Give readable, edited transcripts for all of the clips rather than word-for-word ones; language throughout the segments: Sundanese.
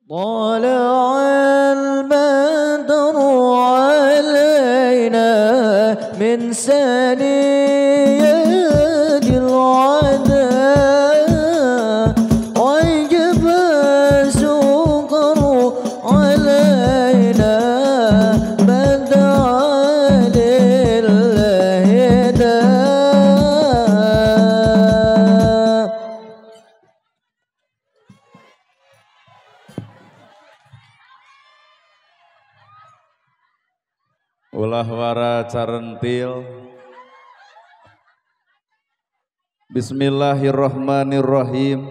طلع البدر علينا من ثنيات الوداع وجب الشكر علينا بدعا لله داع. Ulah wara carentil. Bismillahirrahmanirrahim.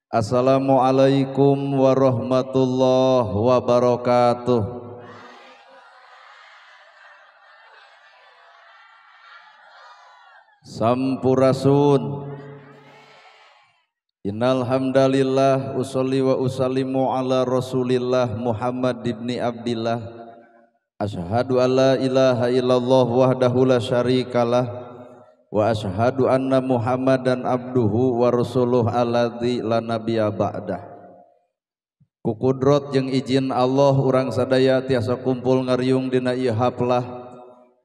Assalamualaikum warahmatullahi wabarakatuh. Sampurasun. Innal hamdalillah usolli wa usallimu ala Rasulillah Muhammad ibni Abdillah. Asyhadu alla ilaha illallah wahdahu la syarikalah wa asyhadu anna Muhammadan abduhu wa rasuluh alladzi la nabiyya ba'dah. Ku kudrot jeung izin Allah urang sadaya tiasa kumpul ngariung dina ieu haplah.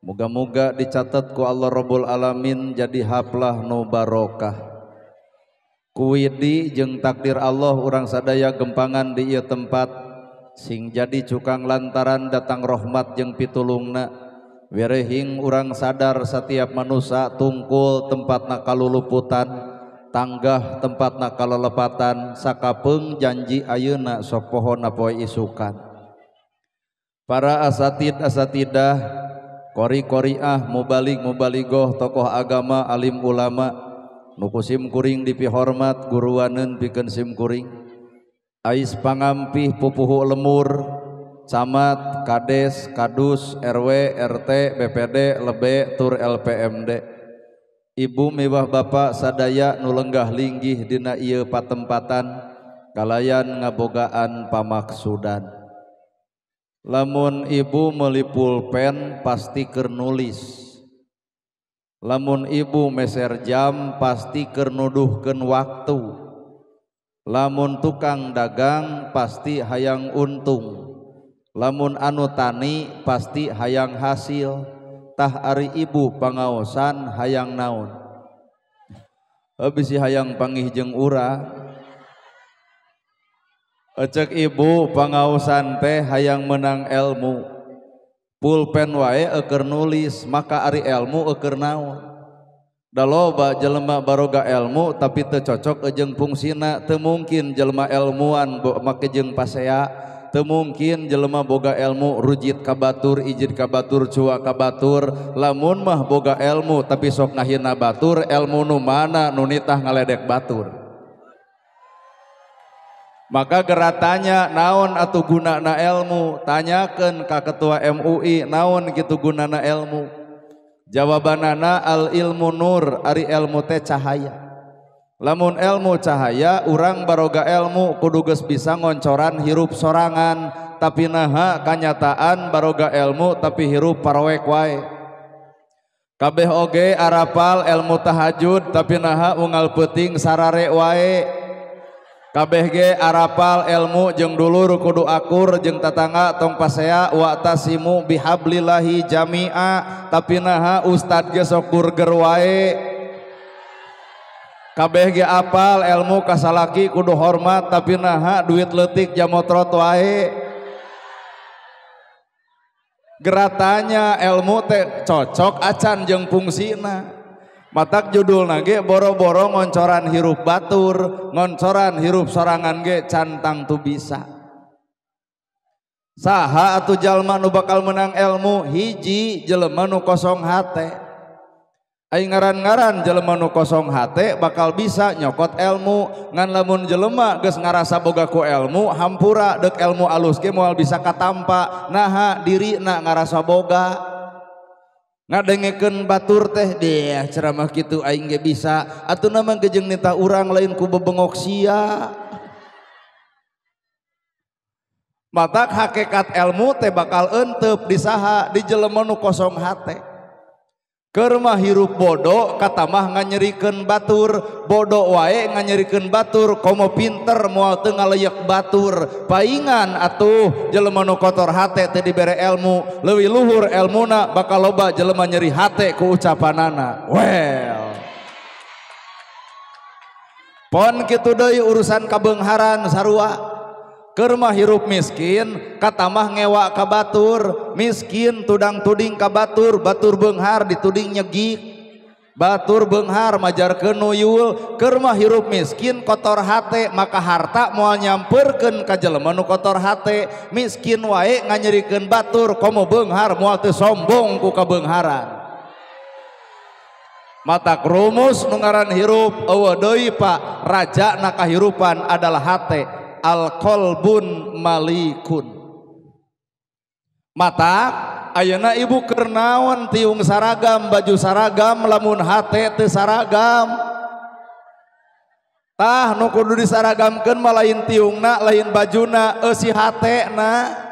Muga-muga dicatat ku Allah Rabbul Alamin jadi haplah nu barokah. Ku widi jeung takdir Allah urang sadaya gempangan di ieu tempat sing jadi cukang lantaran datang rahmat jeung pitulungna. Werehing urang sadar setiap manusia tungkul tempatna kaluluputan, tanggah tempatna kalelepatan, sakapeung janji ayeuna sok pohona poe isukan. Para asatid asatidah, kori-koriah, mubalig mubaligoh, tokoh agama, alim ulama, nu ku sim kuring dipihormat, guruaneun pikeun sim kuring. Ais pangampih pupuhu lemur, camat, kades, kadus, RW, RT, BPD, lebe, tur LPMD. Ibu miwah bapak sadaya nu lenggah linggih dina ieu patempatan kalayan ngabogaan pamaksudan. Lamun ibu meuli pulpen pasti keur nulis. Lamun ibu meser jam pasti keur nuduhkeun waktu. Lamun tukang dagang pasti hayang untung. Lamun anu tani pasti hayang hasil. Tah ari ibu pangaosan hayang naon? Bisi hayang pangih jeung urang. Cek ibu pangaosan teh hayang menang ilmu. Pulpen wae eukeur nulis, maka ari ilmu eukeur naon? Da loba jelema baroga ilmu tapi teu cocok jeung fungsina. Teu mungkin jelema ilmuan make jeung pasea, teu mungkin jelema boga ilmu rujit ka batur, ijid ka batur, cua ka batur. Lamun mah boga ilmu tapi sok ngahina batur, ilmu nu mana nu nitah ngaledek batur. Maka geratanya naon atuh gunana ilmu, tanyakeun ka ketua MUI naon kitu gunana ilmu. Jawabanana al ilmu nur, ari ilmu teh cahaya. Lamun ilmu cahaya, urang baroga ilmu kudu geus bisa ngoncoran hirup sorangan, tapi naha kanyataan baroga ilmu tapi hirup paroek wae. Kabeh oge arapal ilmu tahajud tapi naha unggal peuting sarare wae. Kabeh ge arapal ilmu jeung dulur kudu akur jeung tatangga tong pasea wa tasimu bihablillahi jami'a tapi naha ustad ge sok burger wae. Kabeh ge apal ilmu kasalaki kudu hormat tapi naha duit leutik jamotrot wae. Geratanya ilmu teh cocok acan jeung fungsina. Matak judulna ge boro-boro ngoncoran hirup batur, ngoncoran hirup sorangan ge can tangtu bisa. Saha atuh jalma nu bakal menang ilmu? Hiji jelema nu kosong hate. Ai ngaran-ngaran jelema nu kosong hate bakal bisa nyokot ilmu. Ngan lamun jelema geus ngarasa boga ku ilmu, hampura deuk ilmu alus ge moal bisa katampa. Naha dirina ngarasa boga. Ngadengekeun batur teh deh ceramah kitu aing ge bisa atuh mah jeung nitah urang lain ku bebengok sia. Matak hakikat ilmu teh bakal enteup di saha? Di jelema nu kosong hate. Keur mah hirup bodoh katamah nganyerikeun batur, bodoh wae nganyerikeun batur, komo pinter moal teu ngaleuyek batur. Paingan atuh jelema nu kotor hate teu dibere elmu, leuwih luhur elmuna bakal loba jelema nyeri hate ku ucapanana. Well. Pon kitu deui urusan kabeungharan sarua. Keur mah hirup miskin katamah ngewa ka batur, miskin tudang tuding ka batur, batur beunghar dituding nyegik, batur beunghar majarkeun nuyul. Keur mah hirup miskin kotor hate maka harta moal nyamperkeun ka jelema nu kotor hate. Miskin wae nganyerikeun batur, komo beunghar moal teu sombong ku kabeungharan. Matak rumus nu ngaran hirup eueuh deui Pak, raja na kahirupan adalah hate. Alqolbun malikun. Mata ayeuna ibu keur naon tiung saragam baju saragam lamun hate teu saragam. Tah nu kudu disaragamkeun mah lain tiungna lain bajuna eusi hatena.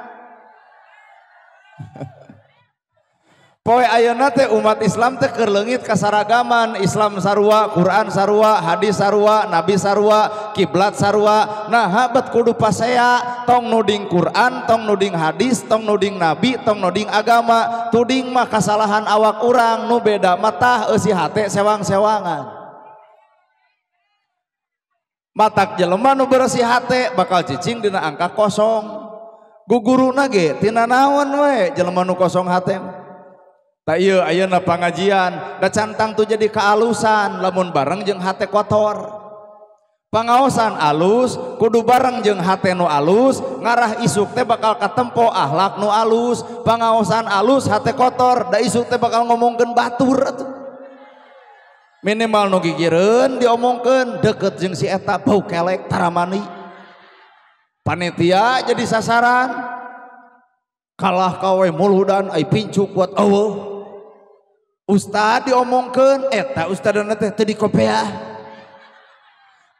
Poe ayeuna teh umat Islam teh keur leungit kasaragaman, Islam sarua, Quran sarua, hadis sarua, nabi sarua, kiblat sarua. Nah bet kudu pasea, tong nuding Quran, tong nuding hadis, tong nuding nabi, tong nuding agama. Tuding mah kasalahan awak urang nu beda mah tah eusi hate sewang-sewangan. Matak jelema nu bersih hate bakal cicing dina angka kosong. Guguruna ge tina naon we jelema nu kosong hate. Tak ieu ayeuna pangajian da cantang tuh jadi kealusan lamun bareng jeung hate kotor. Pangaosan alus kudu bareng jeung hate nu alus, ngarah isuk teh bakal katempo akhlak nu alus. Pangaosan alus hate kotor da isuk teh bakal ngomongkeun batur atuh. Minimal nu gigireun diomongkeun deket jeung si eta bau kelek taramani. Panitia jadi sasaran. Kalah kawe muludan ai pincuk kuat eueuh. Ustad diomongkeun eta ustadna teh teu dikopeah.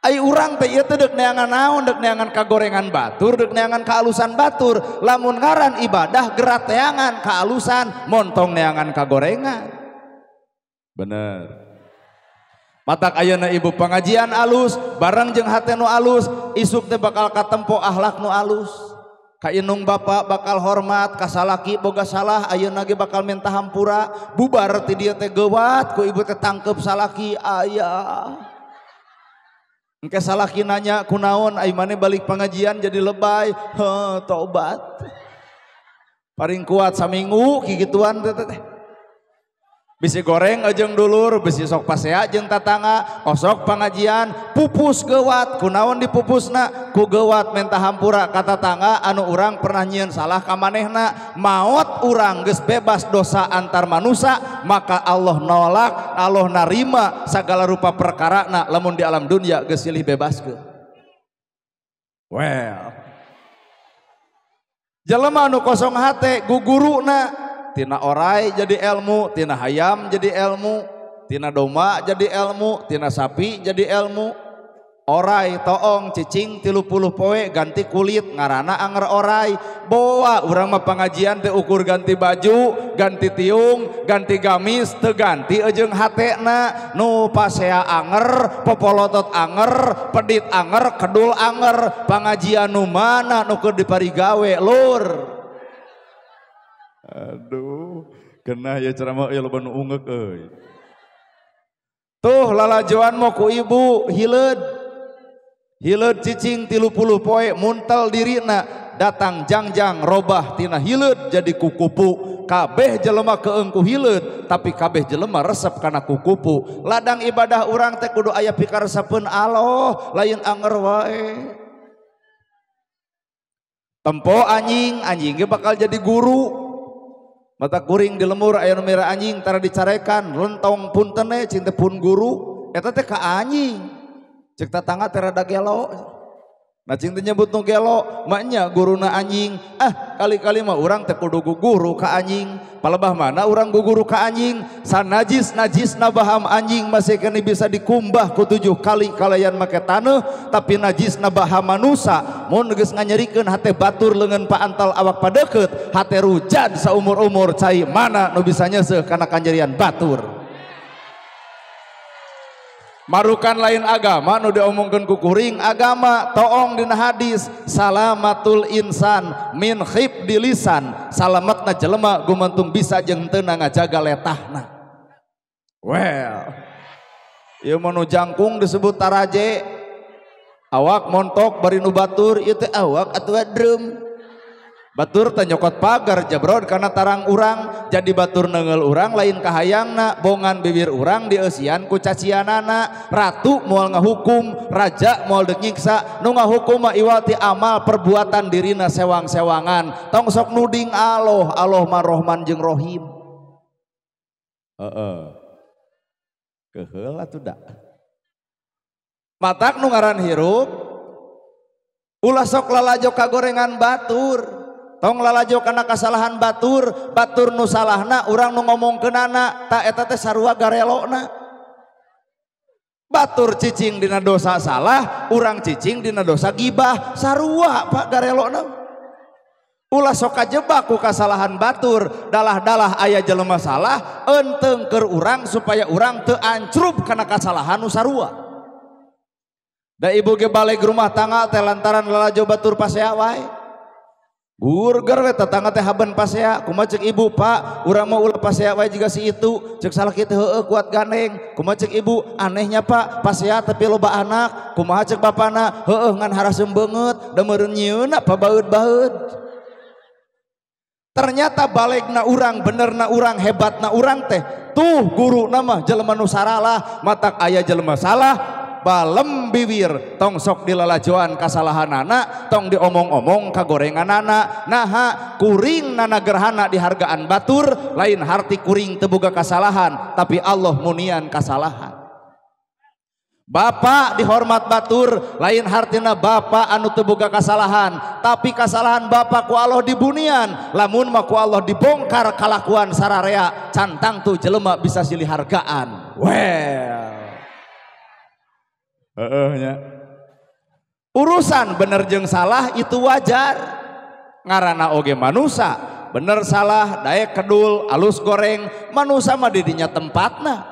Ai urang teh ieu teh deuk neangan naon, deuk neangan kagorengan batur, deuk neangan kaalusan batur. Lamun ngaran ibadah gerat neangan kaalusan, montong neangan kagorengan. Bener. Matak ayeuna ibu pengajian alus, bareng jeung hate nu alus, isuk teh bakal katempo akhlak nu alus. Ka inung bapak bakal hormat, ka salaki boga salah ayeuna ge bakal minta hampura, bubar ti dieu teh geuwat ku ibu teh tangkep salaki ayah. Engke salaki nanya kunaon ai maneh balik pengajian jadi lebay, heuh tobat. Paling kuat saminggu kikituan teh teh. Bisi goreng jeung dulur, bisi sok pasea jeung tatangga, osok pengajian, pupus geuwat, kunaon dipupusna, ku geuwat minta hampura ka tatangga anu urang pernah nyieun salah ka manehna, maot urang geus bebas dosa antar manusia, maka Allah nolak, Allah narima sagala rupa perkarana lamun di alam dunia geus silih bebaskeun. Well. Jelema anu kosong hate guguruna tina orai jadi ilmu, tina hayam jadi ilmu, tina domba jadi ilmu, tina sapi jadi ilmu. Orai toong cicing 30 poe ganti kulit ngarana anger orai. Boa urang mah pengajian teh ukur ganti baju, ganti tiung, ganti gamis, teu ganti eujeung hatena. Nu pasea anger, popolotot anger, pedit anger, kedul anger. Pangajian nu mana nu keur diparigawe lur. Aduh, kena ya ceramah ya loba nu ungeuk euy. Tuh lalajoan mau ku ibu hileud. Hileud cicing 30 poe muntel dirina, datang jangjang robah tina hileud jadi kukupu. Kabeh jelema keung ku hileud, tapi kabeh jelema resep kana kukupu. Ladang ibadah urang teh kudu aya pikaresepeun Allah, lain anger wae. Tempo anjing, anjing ge bakal jadi guru. Mata kuring di lemur aya nu mira anjing tara dicarekan lentong puntene cinta pun guru eta teh ka anjing cek tatangga teh rada gelo. Nah cinta nyebut nu gelo maknya guruna anjing. Ah kali-kali mah urang teh kudu guguru ka anjing. Palebah mana urang guguru ka anjing sanajis najisna baham anjing masih kene bisa dikumbah ku 7 kali kalayan make taneuh, tapi najisna baham manusa mun geus nganyerikeun hate batur leungeun paantal awak padeukeut hate rujad saumur-umur cai mana nu bisa nyeuseuh kana kanjerian batur. Marukan lain agama nu diomongkeun ku kuring agama toong dina hadis salamatul insan min khibdi lisan, salametna jelema gumantung bisa jeung teu ngajaga letahna. Well, ieu mah nu jangkung disebut taraje, awak montok bari nu batur ieu teh awak atuh drum. Batur teh nyokot pagar jebrod karena tarang urang, jadi batur neunggeul urang lain kahayangna, bongan bibir urang dieusian ku cacianana. Ratu moal ngahukum, raja moal deuk nyiksa, nu ngahukum mah iwal ti amal perbuatan dirina sewang-sewangan. Tong sok nuding Allah, Allah mah Rohman jeung Rohim. Heeh. Keheul atuh da. Matak nu ngaran hirup ulah sok lalajo kagorengan batur. Tong lalajo kana kasalahan batur, batur nu salahna urang nu ngomongkeunana, ta eta teh sarua garelona. Batur cicing dina dosa salah, urang cicing dina dosa gibah, sarua Pak garelona. Ulah sok kajebak ku kasalahan batur, dalah-dalah aya jelema salah, eunteng keur urang supaya urang teu ancrub kana kasalahan nu sarua. Da ibu ge balik rumah tangga teh lantaran lalajo batur pasea wae. Burger we tetangga teh haben pasea, kumaha cek ibu Pak, urang mah ulah pasea wae jiga si itu, cek salah kitu heueuh kuat gandeng, kumaha cek ibu, anehnya Pak, pasea tapi loba anak, kumaha cek bapana, heueuh ngan haraseum beungeut, da meureun nyieunna pabaeud-baeud. Ternyata balegna urang, benerna urang, hebatna urang teh, tuh guru nama jelema nu saralah, matak aya jelema salah, balem bibir, tong sok dilalajoan kasalahanana, tong diomong-omong kagorenganana. Naha kuring nana gerhana dihargaan batur, lain harti kuring teu boga kasalahan, tapi Allah munian kasalahan. Bapak dihormat batur, lain hartina bapak anu teu boga kasalahan, tapi kasalahan bapak ku Allah dibunian, lamun mah ku Allah dibongkar kalakuan sararea, cantang tuh jelema bisa silih hargaan. Well. Heeh nya. Urusan bener jeung salah itu wajar. Ngaranna oge manusa, bener salah, daek kedul, alus goreng, manusa mah didinya tempatna.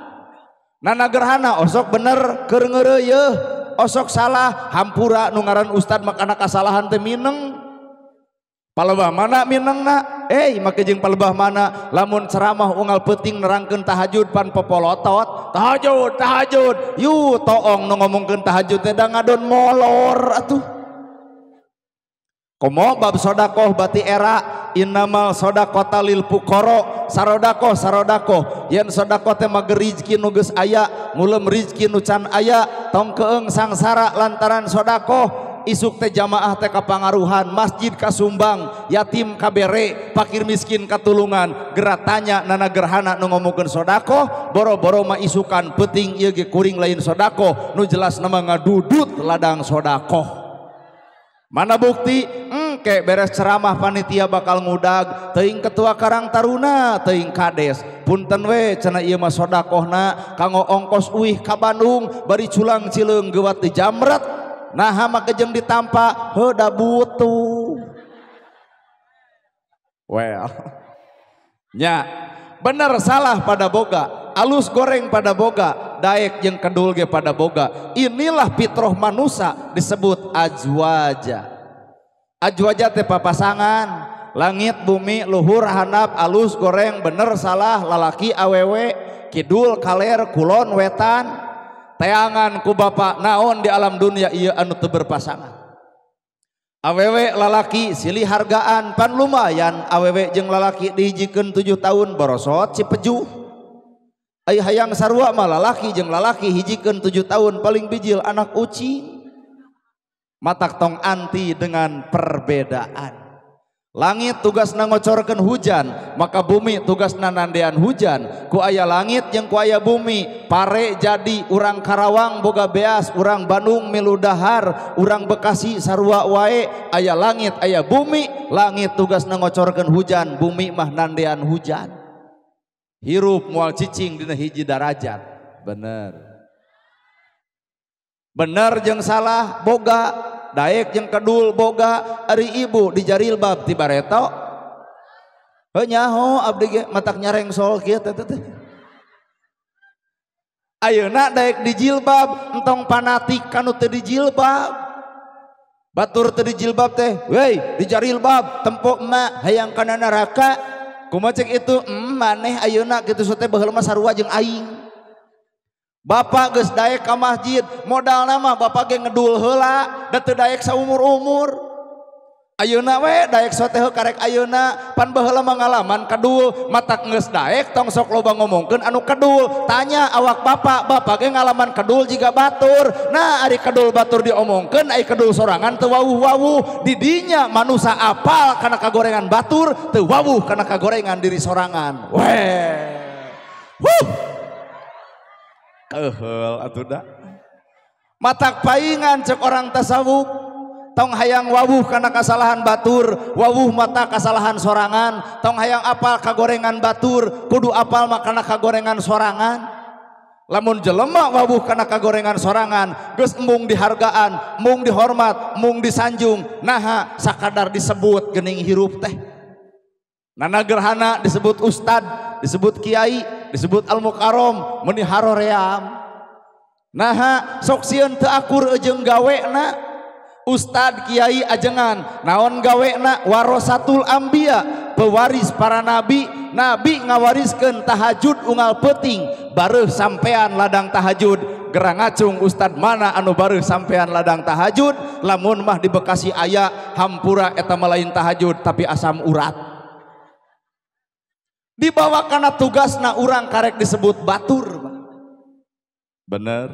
Nana gerhana osok bener keur ngeureuyeuh, osok salah hampura nu ngaran ustad mah kana kasalahan teh mineng. Palebah mana minengna? Make jeung palebah mana? Lamun ceramah unggal peuting nerangkeun tahajud pan popolotot, tahajud, tahajud. Yu toong nu ngomongkeun tahajud teh da ngadon molor atuh. Komo bab sodakoh bati era innamal sodaqota lil fuqara, sarodakoh sarodakoh. Yen sodakoh teh mah rizki nu geus aya, ngulem rizki nu can aya, tong keung sangsara lantaran sodakoh. Isuk teh jamaah teh kapangaruhan, masjid kasumbang, yatim kabere, fakir miskin katulungan. Geratanya nana gerhana nu ngomongkeun sodakoh, boro-boro mah isukan peuting ieu ge kuring lain sodakoh, nu jelas nama ngadudut ladang sodakoh. Mana bukti? Engke beres ceramah panitia bakal ngudag, teuing ketua Karang Taruna, teuing kades. Punten we cenah ieu mah sodakohna kanggo ongkos uih ka Bandung bari culang cileung geuwat di jamret. Nah make jeung ditampa heuh da butuh. Well. Nya, bener salah pada boga, alus goreng pada boga, daek jeung kedul ge pada boga. Inilah fitrah manusia disebut ajwaja. Ajwaja teh papasangan, langit bumi luhur handap alus goreng bener salah lalaki awewe, kidul kaler kulon wetan. Teangan ku bapak naon di alam dunia ieu anu teu berpasangan. Awewe lalaki silih hargaan pan lumayan awewe jeung lalaki dihijikeun 7 tahun borosot si pejuh. Ai hayang sarua mah lalaki jeung lalaki hijikeun 7 tahun paling bijil anak ucing. Matak tong anti dengan perbedaan. Langit tugasna ngocorkeun hujan, maka bumi tugasna nandean hujan. Ku aya langit jeung ku aya bumi, pare jadi urang Karawang boga beas, urang Bandung milu dahar, urang Bekasi sarua wae, aya langit aya bumi, langit tugasna ngocorkeun hujan, bumi mah nandean hujan. Hirup moal cicing dina hiji darajat. Bener. Bener jeung salah boga. Daek jeung kedul boga, ari ibu dijarilbab ti bareto. Heuh nyaho abdi ge matak nyareng sol kieu teh teh. Ayeuna daek dijilbab entong fanatik kanu teu dijilbab. Batur teu dijilbab teh, wey dijarilbab tempo emak hayang kana neraka. Kumaha cek itu maneh ayeuna kitu sote baheula mah sarua jeung aing. Bapak geus daek ka masjid, modalna mah bapak ge ngedul heula, da teu daek saumur-umur. Ayeuna we daek sote heuh karek ayeuna, pan baheula mah ngalaman kedul, matak geus daek tong sok loba ngomongkeun anu kedul. Tanya awak bapak, bapak ge ngalaman kedul jiga batur. Nah ari kedul batur diomongkeun, ai kedul sorangan teu wawuh-wawuh. Di dinya manusa apal kana kagorengan batur, teu wawuh kana kagorengan diri sorangan. Weh. Huh. Keheul atuh da. Matak paingan cek orang tasawuf, tong hayang wawuh kana kasalahan batur, wawuh mata kasalahan sorangan, tong hayang apal kagorengan batur, kudu apal mah kana kagorengan sorangan. Lamun jelema wawuh kana kagorengan sorangan, geus embung dihargaan, embung dihormat, embung disanjung, naha sakadar disebut geuning hirup teh. Nana gerhana disebut ustad, disebut kiai, disebut al-mukarrom, meuni haroream. Naha sok sieun teu akur jeung gawena. Ustad kiai ajengan naon gawena warasatul anbiya, pewaris para nabi. Nabi ngawariskeun tahajud unggal peuting, bareuh sampean ladang tahajud. Gerang ngacung ustad mana anu bareuh sampean ladang tahajud? Lamun mah di Bekasi aya hampura eta mah lain tahajud tapi asam urat. Dibawa kana tugasna urang karek disebut batur. Bener.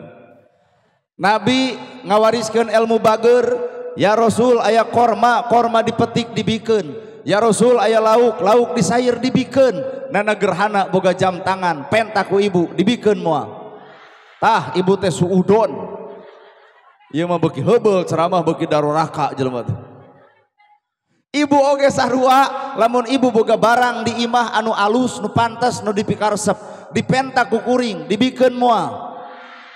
Nabi ngawariskeun ilmu bager, ya Rasul aya korma, korma dipetik dibikeun. Ya Rasul aya lauk, lauk disair dibikeun. Nana gerhana boga jam tangan, penta ku ibu dibikeun moal. Tah ibu teh suudon. Ieu mah beuki heubeul ceramah beuki daroraka jelema teh. Ibu oge sarua, lamun ibu boga barang di imah anu alus, nu pantes, nu dipikaresep, dipenta ku kuring, dibikeun moal.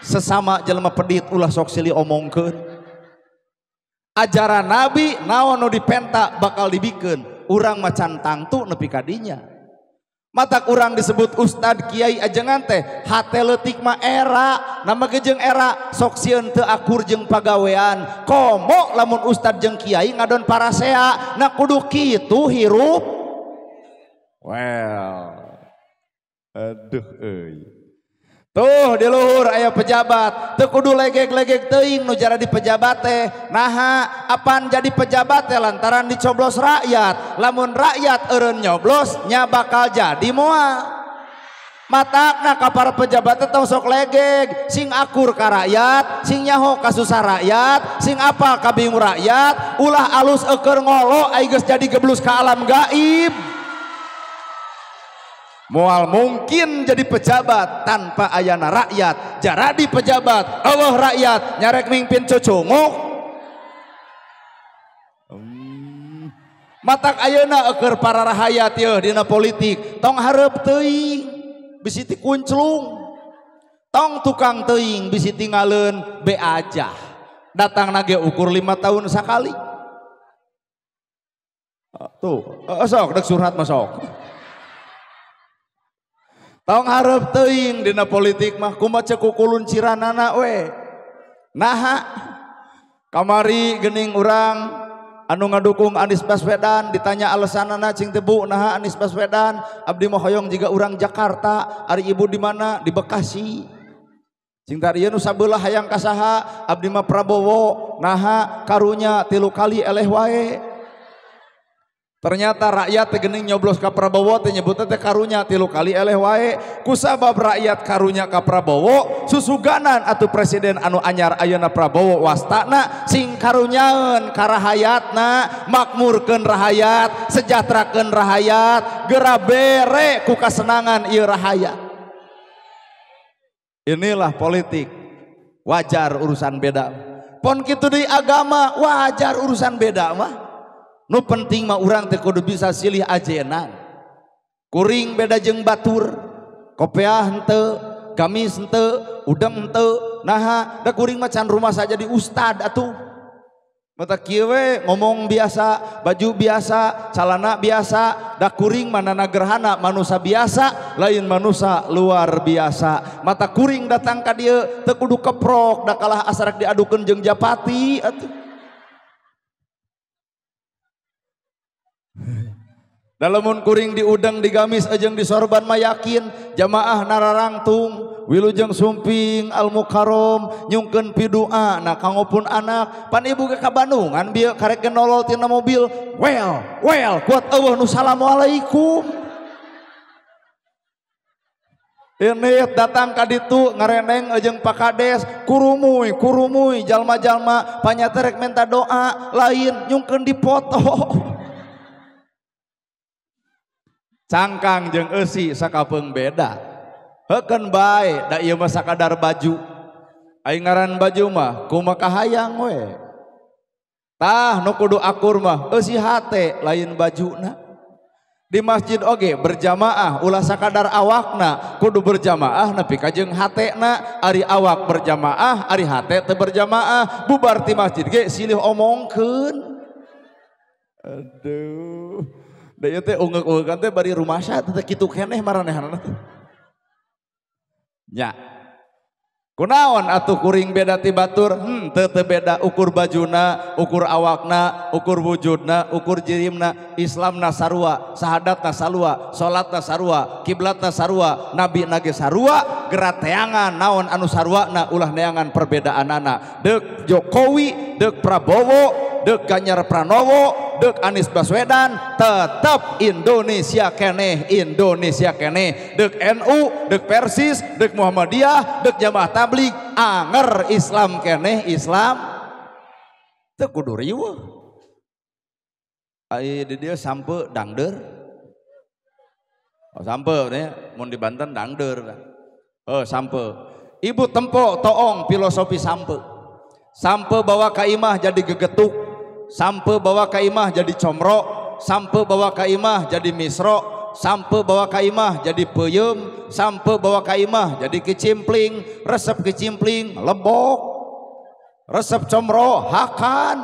Sesama jelema pedit ulah sok silih omongkeun. Ajaran Nabi naon nu dipenta bakal dibikeun. Urang macan tangtu nepi ka dinya. Matak urang disebut ustad kiai ajengan teh hate leutik mah era, nama ge jeung era sok sieun teu akur jeung pagawean. Komo lamun ustad jeung kiai ngadon parasea, na kudu kitu hirup. Well. Aduh euy. Tuh di luhur aya pejabat, teu kudu legeg-legeg teuing nu jara di pejabat teh. Naha apan jadi pejabat teh lantaran dicoblos rakyat. Lamun rakyat eureun nyoblos nya bakal jadi moal. Matakna ka para pejabat teh tong sok legeg, sing akur ka rakyat, sing nyaho ka susah rakyat, sing apal ka bingung rakyat, ulah alus eueur ngolo ai geus jadi geblus ka alam gaib. Moal mungkin jadi pejabat tanpa ayana rakyat. Jaradi pejabat, Allah rakyat, nyarek mimpin cocongok. Matak ayeuna eueur para rahayat yeuh dina politik, tong hareup teuing bisi ti kunclung. Tong tukang teuing bisi tingaleun be aja. Datang nage ukur 5 tahun sakali. Tuh, sok dek curhat mah sok. Tong hareup teuing dina politik mah kumaha ceuk kukulun ciranana we. Naha kamari geuning urang anu ngadukung Anies Baswedan ditanya alasanana cing teh Bu naha Anies Baswedan, abdi mah hoyong jiga urang Jakarta, ari ibu di mana? Di Bekasi. Cing tadi ieu nu sabelah hayang ka saha? Abdi mah Prabowo, naha karunya 3 kali eleh wae. Ternyata rakyat teh geuning nyoblos ka Prabowo teh nyebutna teh karunya 3 kali eleh wae. Kusabab rakyat karunya ka Prabowo, susuganan atuh presiden anu anyar ayeuna Prabowo wastana sing karunyaeun ka rahayatna, makmurkeun rahayat, sejahterakeun rahayat, geura bere ku kasenangan ieu rahayat. Inilah politik. Wajar urusan beda. Pon kitu deui agama, wajar urusan beda mah. Nu penting mah urang teh kudu bisa silih ajenan. Kuring beda jeung batur, kopeah henteu, gamis henteu, udeng henteu, naha da kuring mah can rumah saja di ustad atuh. Mata kieu we ngomong biasa, baju biasa, calana biasa, da kuring manana gerhana manusia biasa, lain manusia luar biasa. Mata kuring datang ka dieu teu kudu keprok, da kalah asarak diadukeun jeung japati atuh. Dalamun kuring diudang digamis jeung disorban mah yakin jamaah nararangtung wilujeng sumping al mukarrom nyungkeun pidua na kanggo pun anak pan ibu ge ka Bandungan bieu karek ge nolol tina mobil well kuat eueuh nu salamualaikum. Ini datang ka ditu ngareneng jeung Pak Kades kurumuy jalma-jalma panyata rek minta doa lain nyungkeun dipoto. Cangkang jeung eusi sakapeung beda. Heukeun bae da ieu mah sakadar baju. Ai ngaran baju mah kumaha kahayang we. Tah nu kudu akur mah eusi hate lain bajuna. Di masjid oge berjamaah ulah sakadar awakna kudu berjamaah nepi ka jeung hatena. Ari awak berjamaah ari hate teu berjamaah bubar ti masjid ge silih omongkeun. Aduh. Da ieu teh ungeuk-ungeuk teh bari rumasa teh kitu keneh maranehanana teh. Nya. Kunaon atuh kuring beda ti batur? Teu teu beda ukur bajuna, ukur awakna, ukur wujudna, ukur jirimna, Islamna sarua, sahadatna sarua, salatna sarua, kiblatna sarua, nabina ge sarua, gerateangan naon anu saruana ulah neangan perbedaanana. Deuk Jokowi, deuk Prabowo, deuk Ganjar Pranowo, deuk Anies Baswedan, tetap Indonesia keneh, Indonesia keneh. Deuk NU, deuk Persis, deuk Muhammadiyah, deuk Jamaah Tabligh, anger Islam keneh, Islam teu kudu riweuh. Ai di dieu sampe dangdeur. Oh sampe nih, mun di Banten dangdeur. Oh sampe. Ibu tempo toong filosofi sampe. Sampe bawa ka imah jadi gegetuk. Sampe bawa ka imah jadi comro, sampe bawa ka imah jadi misro, sampe bawa ka imah jadi peuyeum, sampe bawa ka imah jadi kicimpling, resep kicimpling lebok, resep comro hakan,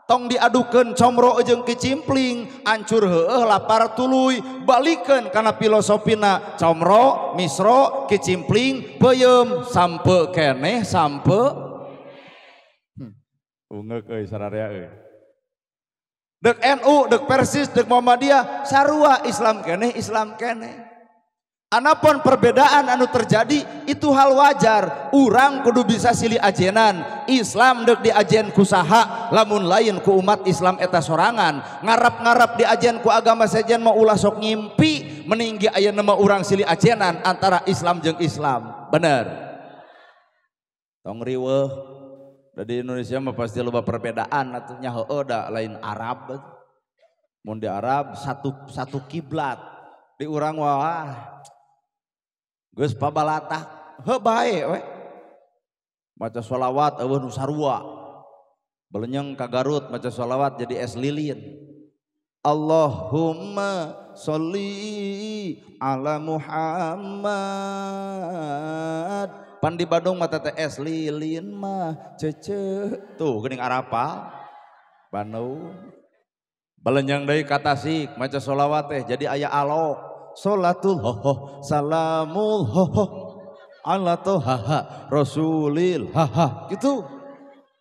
tong diadukeun comro jeung kicimpling, ancur heueuh lapar tuluy, balikeun kana filosofina comro, misro, kicimpling, peuyeum, sampe keneh, sampe ungeuk euy sararea euy. Dek NU, dek Persis, dek Muhammadiyah, sarua Islam keneh, Islam keneh. Anapun perbedaan anu terjadi itu hal wajar. Urang kudu bisa silih ajenan. Islam dek diajen ku saha, lamun lain ku umat Islam eta sorangan. Ngarap-ngarap diajen ku agama sejen mau ulah sok ngimpi, meninggi ayeuna mah urang silih ajenan antara Islam jeung Islam. Bener. Tong riweuh. Di Indonesia mah pasti loba perbedaan atuh nya heueuh da lain Arab. Mun di Arab satu kiblat. Di urang wah geus pabalatah heuh bae we. Maca sholawat eueuh nu sarua. Belenyeng ka Garut maca sholawat jadi es lilin. Allahumma sholli ala Muhammad. Pan di Bandung mata teh es lilin mah cece tuh geuning arapal Bandung. Balenyang deui ka Tasik maca sholawat teh jadi aya alok sholatul ho salamul ho ala toha rasulil ha gitu.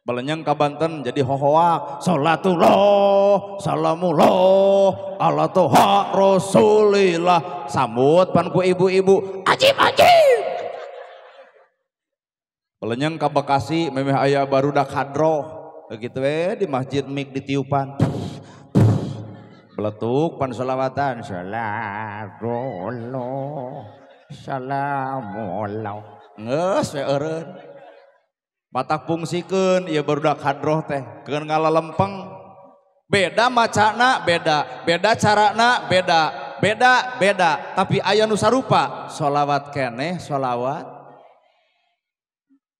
Balenyang ka Banten jadi hohoak sholatullah salamullah ala toha rasulillah sambut pan ku ibu-ibu ajib ajib. Balenyang ka Bekasi memeh aya barudak hadroh begitu we di masjid mik ditiupan beletuk pan sholawatan salatullah salamullah geus we eureun matak fungsikeun ieu barudak hadroh teh keun ngalalempeng beda macana beda beda carana beda beda beda tapi aya nu sarupa sholawat keneh sholawat.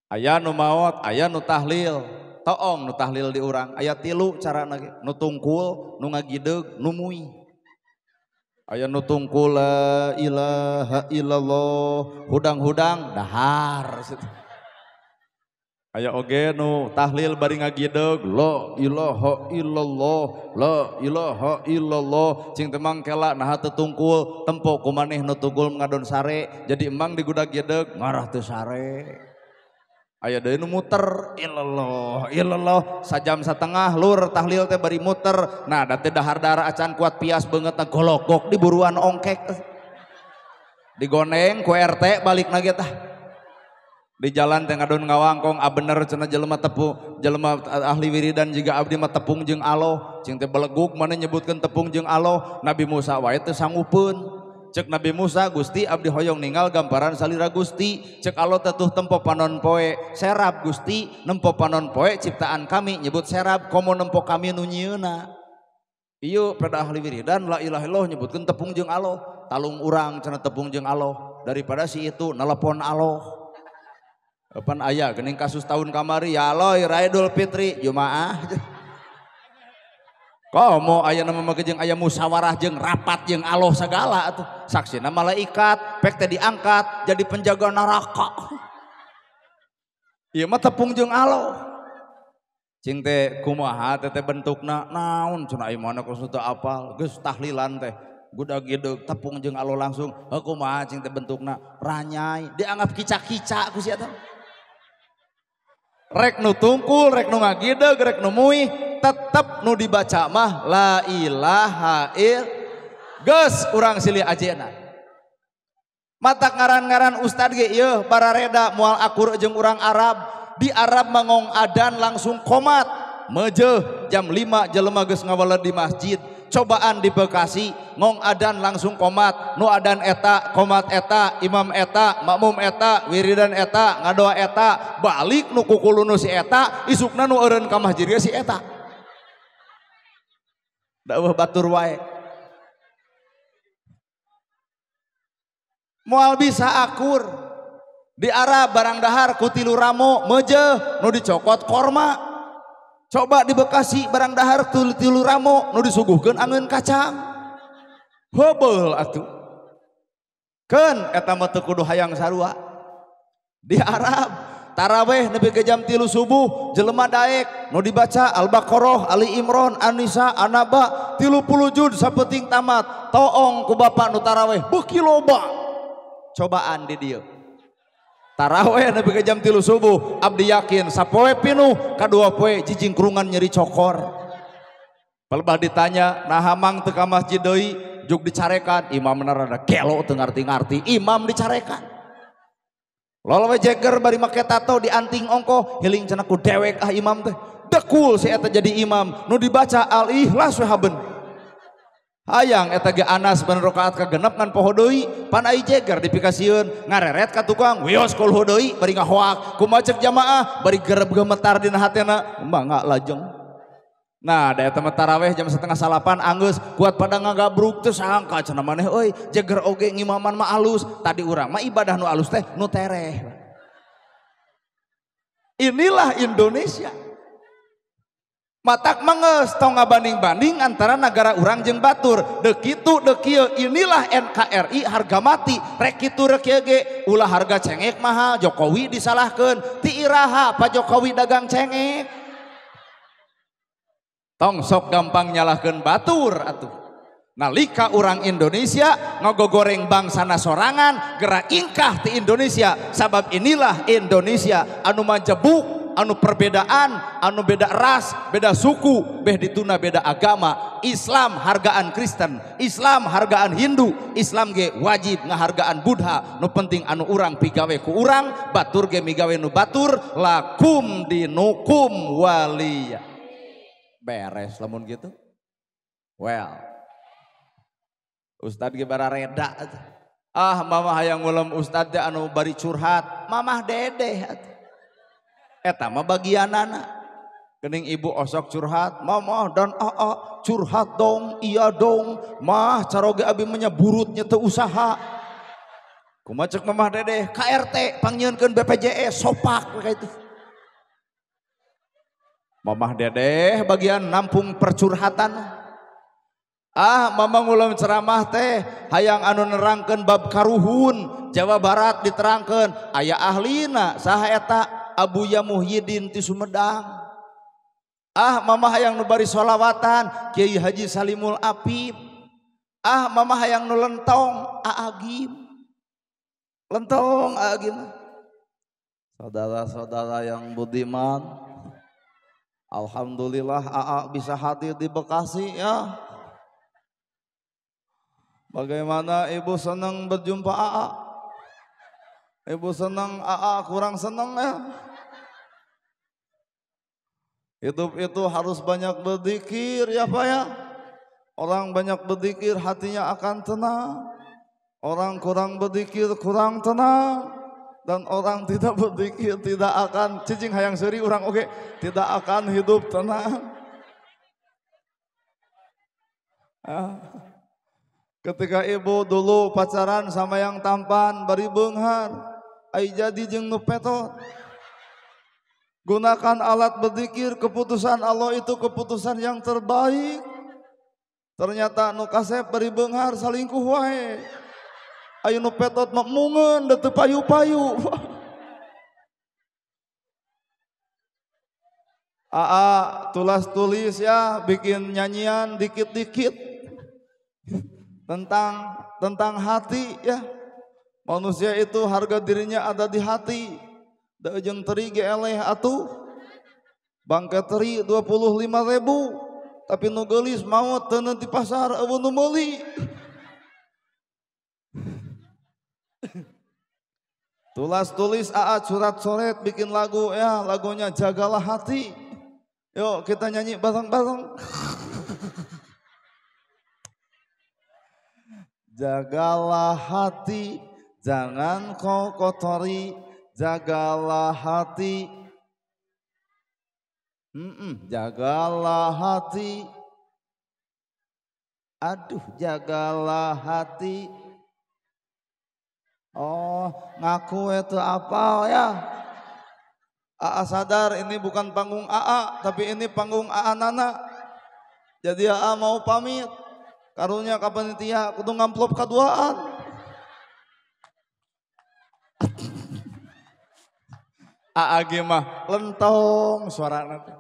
Aya nu maot, aya nu tahlil, toong nu tahlil di urang, aya tilu carana ge, nu tungkul, nu ngagideug, nu mui. Aya nu tungkul la ilaha illallah, hudang-hudang dahar. Aya oge nu tahlil bari ngagideg la ilaha illallah la ilaha illallah cing temang kela naha teu tungkul tempo ku maneh nu tungkul ngadon sare jadi emang digudag-gideg ngarah teu sare. Aya deui nu muter illallah illallah sajam satengah lur tahlil teh bari muter. Nah da teh dahar darah acan kuat pias beungeutna gologok di buruan ongkek. Digoneng ku RT balik na ge tah. Di jalan teh ngadon ngawangkong ah bener cenah jelema tepung jelema ahli wiridan jiga abdi mah tepung jeung aloh cing teh belegug mana nyebutkeun tepung jeung aloh Nabi Musa wae teu sanggupeun. Cek Nabi Musa Gusti abdi hoyong ninggal gambaran salira Gusti cek aloh teh tuh tempo panon poe serap Gusti nempo panon poe ciptaan kami nyebut serap komo nempo kami nu nyieuna. Ieu pada ahli wiridan la ilaha illallah nyebutkeun tepung jeung aloh talung urang cenah tepung jeung aloh daripada si itu nelepon aloh. Pan aya geuning kasus tahun kamari ya Allah Idul Fitri Jumaah. Komo aya nama mah jeung aya musyawarah jeung rapat jeung Allah segala atuh. Saksina malaikat pek teh diangkat jadi penjaga neraka. Ieu mah tepung jeung Allah. Cing teh kumaha teh bentukna naon cenah ieu mana kos teu apal geus tahlilan teh. Gudag-gideg tepung jeung Allah langsung heuh kumaha cing teh bentukna ranyai dianggap kica-kica ku si eta. Rek nu tungkul, rek nu ngagideg, rek nu muih, tetep nu dibaca mah la ilaha il geus urang silih ajena. Matak ngaran-ngaran ustad ge ieu barareda moal akur jeung urang Arab. Di Arab mangong adan langsung komat. Mejeuh jam 5 jelema geus ngawaled di masjid. Cobaan di Bekasi ngong adan langsung komat, nu adan eta, komat eta, imam eta, makmum eta, wiridan eta, ngadoa eta, balik nu kukulunu si eta, isukna nu eureun ka masjid ge si eta. Da eueuh batur wae. Moal bisa akur. Di Arab barang dahar ku tilu ramo meujeuh nu dicokot korma. Coba di Bekasi barang dahar tilu ramo nu disuguhkeun angeun kacang. Heubeul atuh. Keun eta mah teu kudu hayang sarua. Di Arab taraweh nepi ka jam 3 subuh jelema daek nu dibaca Al-Baqarah, Ali Imran, An-Nisa, An-Naba 30 juz sapeuting tamat. Toong ku bapak nu taraweh beuki loba. Cobaan di dieu. Taraweh nepi ka jam 3 subuh abdi yakin sapoe pinuh kadua poe jijingkrungan nyeri cokor. Palebah ditanya naha mang teu ka masjid deui juk dicarekan imamna rada gelo teu ngarti-ngarti imam dicarekan. Lol we jeger bari make tato dianting ongkoh heling cenah ku dewek ah imam teh. Dekul si eta jadi imam nu dibaca Al-Ikhlas we haben. Hayang eta ge Anas ben rakaat kagenep ngan poho deui pan ai jeger dipikasieun ngareret ka tukang wios kulhu deui bari ngahoak kumaha cek jamaah bari gereb gemetar dina hatena mangga lajeng. Nah da eta mah taraweh jam 7:30 anggeus kuat pada ngagabruk teu sangka cenah maneh euy jeger oge ngimaman mah alus tadi urang mah ibadah nu alus teh nu tereh. Inilah Indonesia. Matak mangeus tong ngabanding-banding antara negara urang jeung batur. Deuk kitu deuk kieu inilah NKRI harga mati. Rek kitu rek kieu ge ulah harga cengek mahal Jokowi disalahkeun. Ti iraha Pak Jokowi dagang cengek. Tong sok gampang nyalahkeun batur atuh. Nalika urang Indonesia ngogogoreng bangsana sorangan gerak ingkah ti Indonesia sabab inilah Indonesia anu majebuk anu perbedaan, anu beda ras, beda suku, beh dituna beda agama. Islam hargaan Kristen, Islam hargaan Hindu, Islam ge wajib ngahargaan Buddha. Nu penting anu urang pigawe ku urang, batur ge migawe nu batur, lakum dinukum waliya. Beres lamun gitu. Well, Ustad ge barareda. Ah mama hayang ngulem Ustad teh anu bari curhat, mamah dedeh atuh. Eta mah bagianana. Gening ibu osok curhat, mama dan aa curhat dong, iya dong, mah caroge abi menyeburutnya teu usaha. Kumaha cek mamah dedeh, KRT pangnyieunkeun BPJS sopak kayak itu. Mamah dedeh bagian nampung percurhatan. Ah mama ngulam ceramah teh hayang anu nerangkeun bab karuhun Jawa Barat diterangkeun aya ahlina saha eta Abuya Muhyiddin ti Sumedang. Ah mama hayang nu bari sholawatan Kiai Haji Salimul Apip. Ah mama hayang nu lentong Aagim. Lentong Aagim. Saudara-saudara yang budiman, alhamdulillah AA bisa hadir di Bekasi ya. Bagaimana ibu senang berjumpa AA? Ibu senang, AA kurang senang ya. Hidup itu harus banyak berzikir ya Pak ya. Orang banyak berzikir hatinya akan tenang. Orang kurang berzikir kurang tenang. Dan orang tidak berzikir tidak akan cicing hayang seuri urang oke, tidak akan hidup tenang. Ah. Ketika ibu dulu pacaran sama yang tampan bari beunghar, ai jadi jeung nu petot. Gunakan alat berzikir, keputusan Allah itu keputusan yang terbaik. Ternyata nu kasep bari beunghar salingkuh wae. Ayo nu petot mah mungeun da teu payu-payu. Aa tulas tulis ya, bikin nyanyian dikit-dikit tentang hati ya. Manusia itu harga dirinya ada di hati. Da jeung teri ge eleh atuh. Bangke teri 25.000, tapi nu geulis maot teu di pasar eueuh nu meuli. Tulas tulis AA surat soret bikin lagu ya, lagunya Jagalah Hati. Yuk kita nyanyi bareng-bareng. Jagalah hati, jangan kau kotori, jagalah hati. Jagalah hati. Aduh, jagalah hati. Oh, ngaku itu apal ya. AA sadar ini bukan panggung AA, tapi ini panggung AA Nana. Jadi AA mau pamit. Karunya ka panitia kudu ngamplop kaduaan. AA ge mah lentong suarana teh.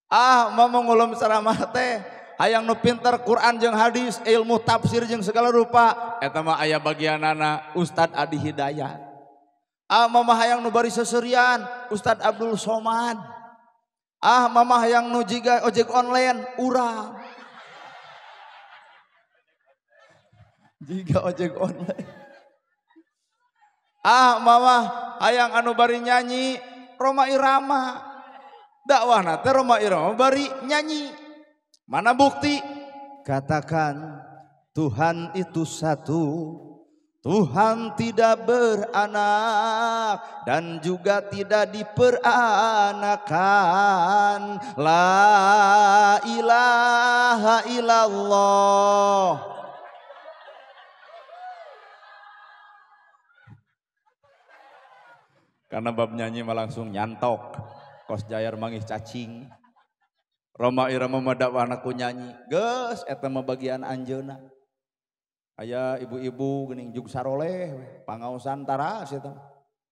Ah, mah ngulum ceramah teh hayang nu pinter Quran jeung hadis, ilmu tafsir jeung segala rupa. Eta mah aya bagianana Ustad Adi Hidayat. Ah, mama hayang nu bari seserian Ustad Abdul Somad. Ah, mama hayang nu jiga ojek online urang. Jiga ojek online. Ah, mama hayang anu bari nyanyi Rhoma Irama. Dakwahna teh Rhoma Irama bari nyanyi. Mana bukti? Katakan Tuhan itu satu, Tuhan tidak beranak dan juga tidak diperanakan. La ilaha illallah. Karena bab nyanyi mah langsung nyantok. Kos jayar mangih cacing. Rhoma Irama mah dakwahna ku nyanyi. Geus eta mah bagian anjeunna. Aya ibu-ibu geuning jug saroleh pangaosan tara sia teh.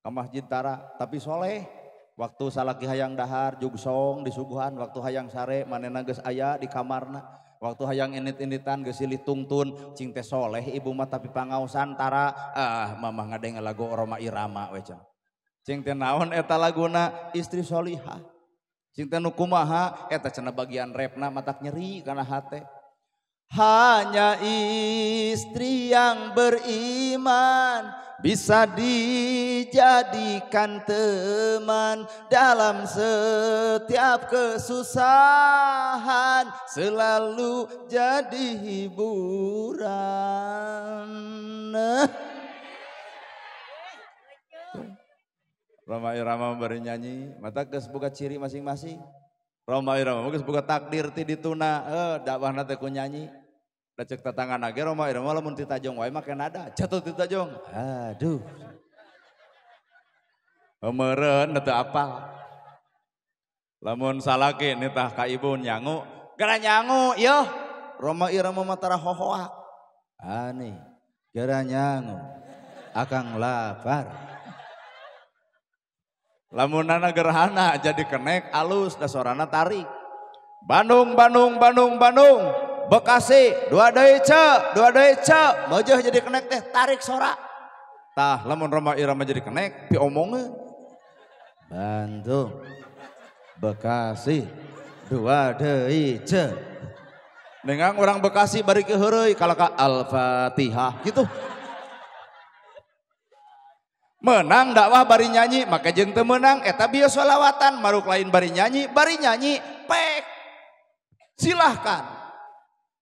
Ka masjid tara tapi soleh. Waktu salaki hayang dahar jug song disuguhan, waktu hayang sare manehna geus aya di kamarna. Waktu hayang init-initan geus silih tungtun cing teh soleh ibu mah tapi pangaosan tara. Ah mamah ngadenge lagu Rhoma Irama we cenah. Cing teh naon eta laguna istri solihah. Cing teh nu kumaha eta cenah bagian repna matak nyeri kana hate. Hanya istri yang beriman bisa dijadikan teman dalam setiap kesusahan, selalu jadi hiburan. Rhoma Irama bari nyanyi, mata geus boga ciri masing-masing. Rhoma Irama geus boga takdir ti dituna, dakwahna teh ku nyanyi. Da ceuk tatangana ge Rhoma Irama lamun ti tajong wae make nada, jatuh ti tajong. Aduh. Meureun teu apal. Lamun salaki nitah ka ibu nyangu, gara nyangu yeuh. Rhoma Irama mah tara hohoak. Ani, gara nyangu. Akang lapar. Lamunana gerhana jadi kenek alus da sorana tarik. Bandung Bandung Bandung Bandung Bekasi dua deui ce, dua deui ce, meujeuh jadi kenek teh tarik sora. Tah lamun Rhoma Irama jadi kenek piomongeun. Bandung Bekasi dua deui ce. Dengan orang Bekasi bari keheureuy kalau ka Al-Fatihah gitu. Menang dakwah bari nyanyi maka jeung teu meunang eta bieu sholawatan maruk lain bari nyanyi pek. Silahkan.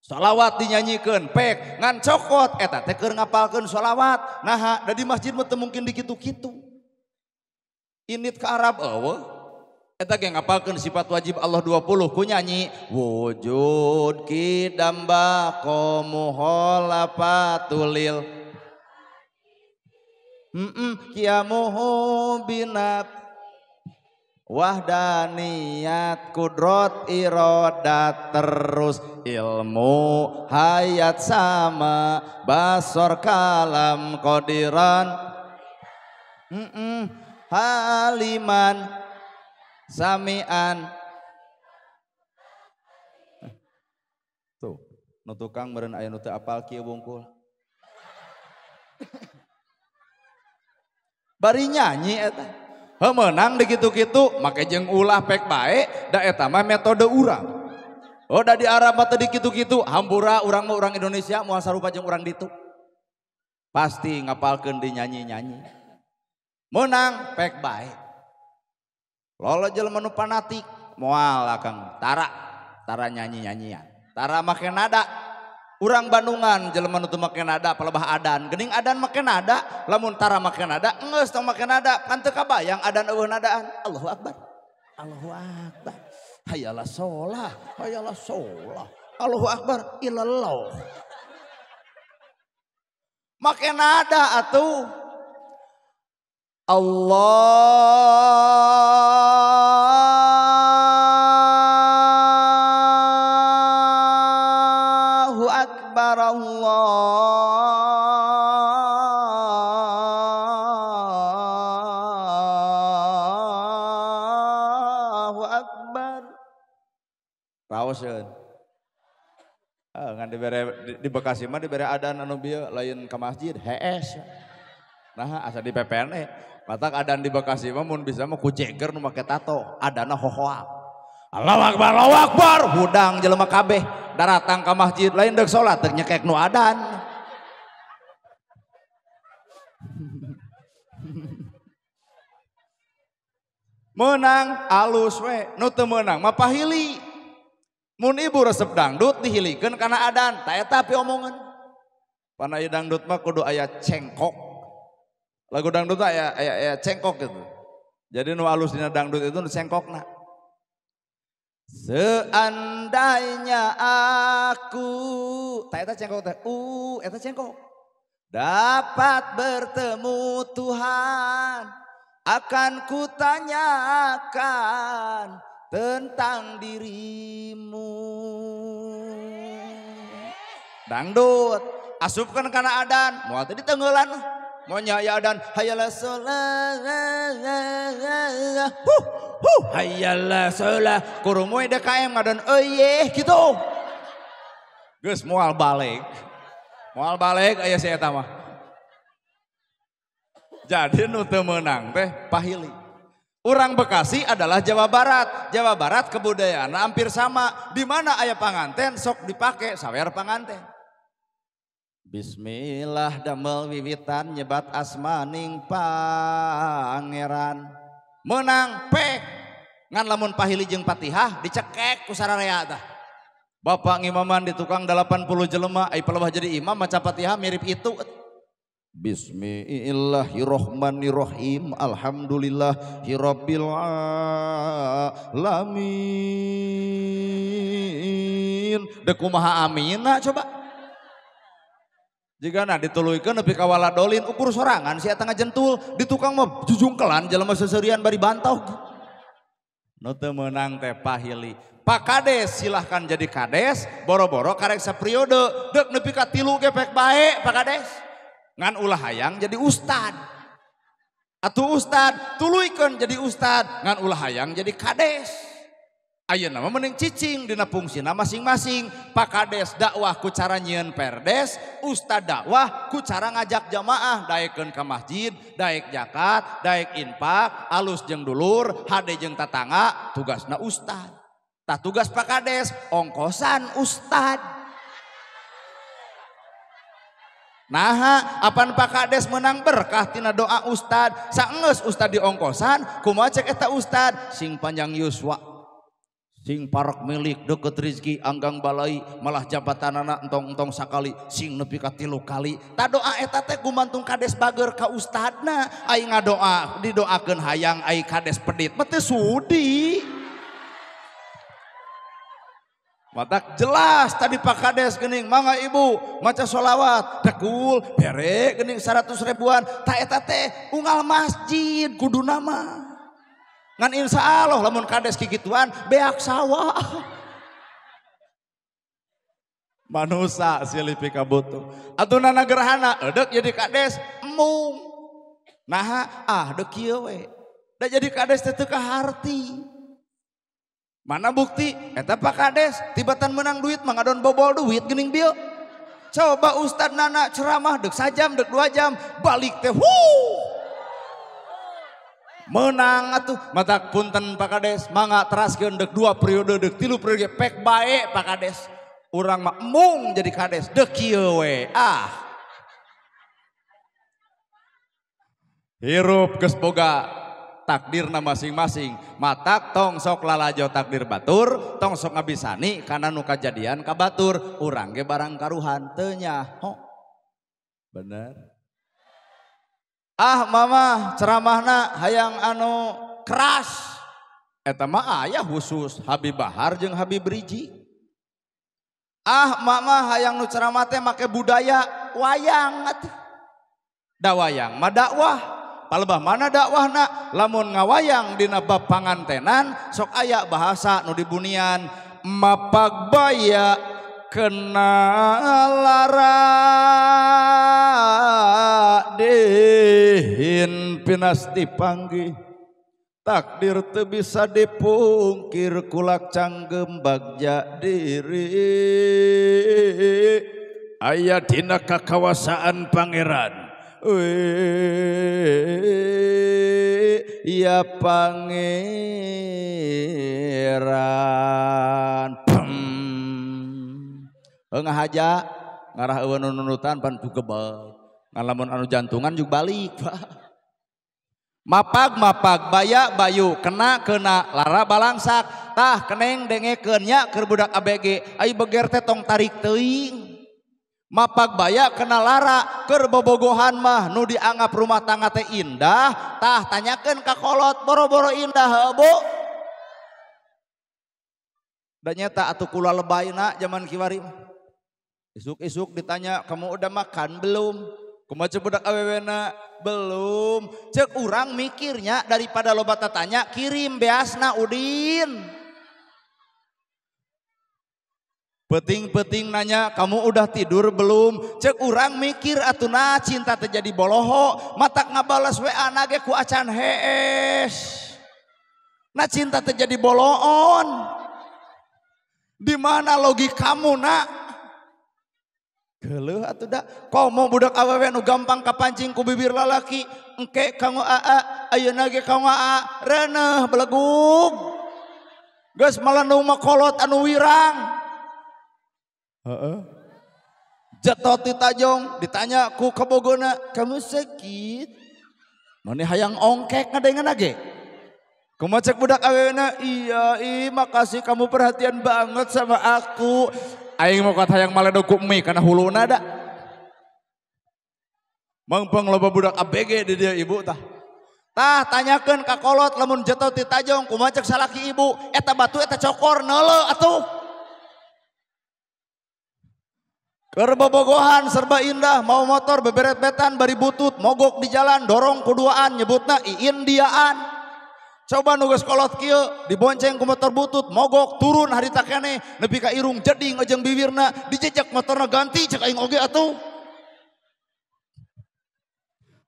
Sholawat dinyanyikeun pek ngan cokot eta teh keur ngapalkeun sholawat. Naha da di masjid mah teu mungkin dikitu-kitu. Init ka Arab eueuh. Eta ge ngapalkeun sifat wajib Allah 20 ku nyanyi wujud kidam baqo muhalafatulil qiyamuhu binab wahdaniyat kudrot irodat terus ilmu hayat sama basor kalam qodiran haliman samian. Tuh, nu tukang meureun aya nu teu apal kieu bungkul. Bari nyanyi eta. Heuh meunang di kitu-kitu make jeung ulah pek bae da eta mah metode urang. Oh da di Arab mah teu di kitu-kitu, hampura urang mah urang Indonesia moal sarupa jeung urang ditu. Pasti ngapalkeun di nyanyi-nyanyi. Meunang pek bae. Lolo jelema nu fanatik moal akang tara tara nyanyi-nyanyian tara make nada. Urang Bandungan jelema nu teu make nada palebah adan geuning adan make nada lamun tara make nada geus tong make nada pan teu kabayang adan eueuh nadaan. Allahu akbar Allahu akbar hayalah sholah hayalah sholah Allahu akbar ilallah make nada atuh. Allahu akbar Allahu akbar. Raoseun. Ngan dibere di Bekasi mah dibere adan anu bieu lain ka masjid hees. Nah asa di PPN matak adan di Bekasi mah mun bisa mah ku jeger nu make tato adana hohoak. Allahu akbar Allahu akbar hudang jelema kabeh daratang ka masjid lain deuk salat deuk nyekek nu adan. Meunang alus we nu teu meunang mah pahili. Mun ibu resep dangdut dihilikeun kana adan ta eta piomongeun. Pana ieu dangdut mah kudu aya cengkok. Lagu dangdut aya cengkok gitu. Jadi nu alus dina dangdut itu nu cengkokna. Seandainya aku ta eta cengkok teh eta cengkok. Dapat bertemu Tuhan akan kutanyakan tentang dirimu. Dangdut asupkeun kana adan moal teh ditenggelan. Mau nyaya dan hayalah sholah, huh, huh, hayalah sholah, kurumui DKM ngadan euy gitu. Geus moal balik aya si eta mah. Jadi nu teu meunang teh pahili. Urang Bekasi adalah Jawa Barat. Jawa Barat kebudayaan hampir sama. Di mana aya panganten sok dipake sawer panganten. Bismillah damel wiwitan nyebat asmaning pangeran. Menang pek ngan lamun pahili jeung Fatihah dicekek ku sararea tah. Bapak ngimaman di tukang 80 jelema ai palebah jadi imam maca Fatihah mirip itu. Bismillahirrahmanirrahim. Alhamdulillahirabbil alamin. Deuk kumaha amina coba. Jika nah dituluykeun nepi ka waladolin ukur sorangan si eta ngajentul di tukang mah jujungkelan jelema seuseurian bari bantau. Nu teu meunang teh pahili. Pak Kades silahkan jadi kades, boro-boro karek sapriode, deuk nepi ka 3 ge pek bae Pak Kades. Ngan ulah hayang jadi ustad. Atuh ustad tuluykeun jadi ustad ngan ulah hayang jadi kades. Ayeuna mah mending cicing dina fungsina masing-masing. Pak Kades dakwah ku cara nyieun perdes, ustad dakwah ku cara ngajak jamaah daekeun ka masjid, daek zakat, daek infak, alus jeung dulur, hade jeung tatangga, tugasna ustad. Tah tugas Pak Kades ongkosan ustad. Naha apan Pak Kades menang berkah tina doa ustad, saenggeus ustad diongkosan, kumaha cek eta ustad sing panjang yuswa. Sing parek milik deket rizki anggang balai malah jabatanana entong-entong sakali sing nepi ka 3 kali. Ta doa eta teh gumantung kades bager ka ustadna, ai ngadoa didoakeun hayang ai kades pedit mah teu sudi. Matak jelas tadi Pak Kades gening mangga ibu maca sholawat tekul bere gening 100 ribuan ta eta teh unggal masjid kudu nama. Ngan insya Allah lamun kades kikituan beak sawah. Manusa silih pikabutuh. Atunana gerhana edek jadi kades embung. Naha ah deuk kieu we. Da jadi kades teh teu kaharti. Mana bukti? Eta Pak Kades tibatan menang duit mah ngadon bobol duit geuning bieu. Coba ustad nana ceramah deuk sajam deuk 2 jam balik teh wuh. Menang atuh matak punten Pak Kades mangga teraskeun deuk 2 periode deuk 3 periode pek bae Pak Kades. Urang mah embung jadi kades deuk kieu we. Ah. Hirup geus boga takdirna masing-masing. Matak tong sok lalajo takdir batur, tong sok ngabisani kana nu kajadian ka batur, urang ge barang karuhan teu nyaho. Bener. Ah mama ceramahna hayang anu keras. Eta mah aya khusus Habib Bahar jeung Habib Rizik. Ah mama hayang nu ceramah teh make budaya wayang atuh. Da wayang mah dakwah. Palebah mana dakwahna lamun ngawayang dina bab pangantenan sok aya bahasa nu dibunian mapagbaya kena lara dihin pinasti panggih takdir teu bisa dipungkir kulak canggem bagja diri aya dina kakawasaan pangeran. Ya pangeran ngahaja ngarah eueun nunutan pan jugebeg ngalamun anu jantungan juga balik Pak. Mapag mapag baya bayu kena kena lara balangsak tah keneng dengekeun nya keur budak ABG ai beger teh tong tarik teuing. Mapag baya kena lara keur bobogohan mah nu dianggap rumah tangga teh indah tah tanyakeun ka kolot boro-boro indah heuh Bu. Da nyata atuh kula lebayna zaman kiwari mah. Isuk-isuk ditanya kamu udah makan belum? Kumaha ceuk budak awewena? Belum. Ceuk urang mikirnya daripada loba tatanya kirim beasna Udin. Peting-peting nanya kamu udah tidur belum? Cek urang mikir atuh nah cinta terjadi boloho matak ngabales WA nage ku acan hees. Nah cinta terjadi boloon. Di mana logikamu nak? Geuleuh atuh da. Komo budak awewe nu gampang kapancing ku bibir lalaki, engke kanggo aa, ayeuna ge kanggo aa, reuneuh belegug. Geus malandung mah kolot anu wirang. Heeh. Jatuh ti tajong ditanya ku kabogona, kamu sakit? Mane hayang ongkek ngadengeuna ge. Kumaha cek budak awewena? Iya, ih makasih kamu perhatian banget sama aku. Aing mau kata hayang maledog ku mie kana huluna da. Mangpang loba budak ABG di dia ibu tah. Tah tanyakeun ka kolot lamun jatuh ti tajong kumaha cek salaki ibu, eta batu eta cokor neuleuh atuh. Keur bobogohan serba indah, mau motor beberet-betan bari butut, mogok di jalan, dorong kuduaan, nyebutna iindiaan. Coba nu geus kolot kieu, dibonceng ku motor butut, mogok turun harita keneh, nepi ka irung jeding jeung bibirna, dijejak motorna ganti cek aing oge atuh.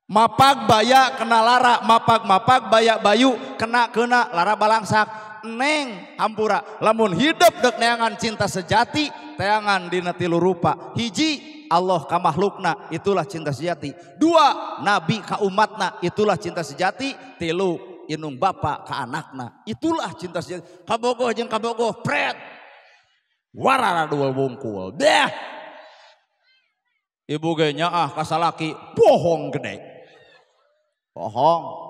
Mapag baya kena lara, mapag-mapag baya bayu kena kena lara balangsak. Neng hampura lamun hidup dek neangan cinta sejati teangan dina tilu rupa. Hiji Allah ka makhlukna itulah cinta sejati. Dua nabi ka umatna itulah cinta sejati. Tilu inung bapa ka anakna itulah cinta sejati. Kabogoh jeung kabogoh pret warara dua wungkul deh. Ibu ge nyaah ka salaki bohong gede. Bohong.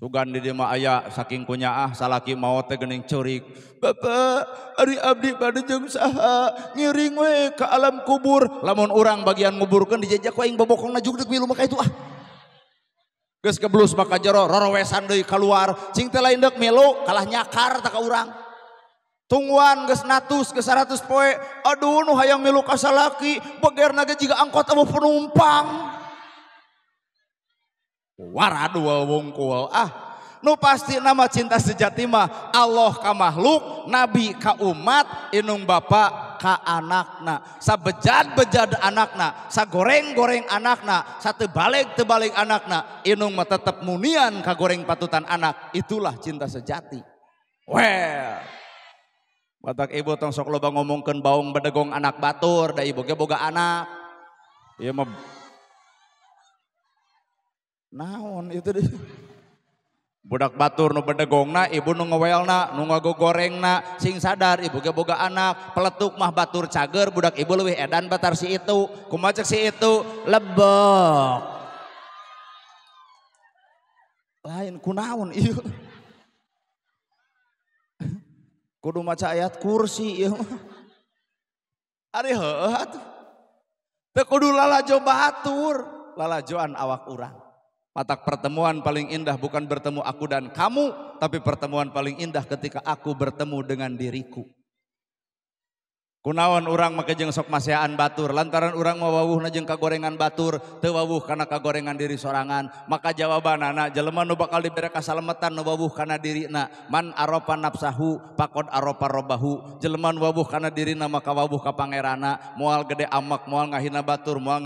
Sugan di dieu mah aya saking kunyaah salaki maot teh geuning ceurik. Bapak, ari abdi bade jeung saha ngiring we ka alam kubur. Lamun urang bagian nguburkeun dijejak ku aing bobokongna jugdeg milu mah ka itu ah. Geus keblus maka jero rorowesan deui kaluar. Cing teh lain deuk milu kalah nyakar tah ka urang. Tungguan geus natus geus 100 poe. Aduh nu hayang milu ka salaki begerna ge jiga angkot eueuh penumpang. Waradul wungkul ah nu pasti nama cinta sejati mah Allah ka makhluk, nabi ka umat, inung bapa ka anakna. Sabejad-bejad anakna, sagoreng-goreng anakna, satebalik-tebalik anakna, inung mah tetep munian ka goreng patutan anak. Itulah cinta sejati. Well, batak ibu tong sok loba ngomongkeun baung bedegong anak batur, da ibu ge boga anak. Ieu mah naon itu deh. Budak batur nu bedegongna, ibu nu ngewelna, nu ngagogorengna, sing sadar ibu ge boga anak, peletuk mah batur cager, budak ibu leuwih edan batar si itu, kumaha cek si itu, lebok. Lain kunaon ieu. Kudu maca ayat kursi ieu mah. Ari heueuh atuh. Teu kudu lalajo batur, lalajoan awak urang. Matak pertemuan paling indah bukan bertemu aku dan kamu, tapi pertemuan paling indah ketika aku bertemu dengan diriku. Kunaon urang make jeung sok maseaan batur, lantaran urang mah wawuhna jeung kagorengan batur, teu wawuh kana kagorengan diri sorangan. Maka jawabanana jelema nu bakal dibere kasalametan nu wawuh kana dirina, man arofa nafsahu faqad arofa robbahu. Jelema nu wawuh kana dirina maka wawuh ka pangeranna, moal gede amak, moal ngahina batur, moal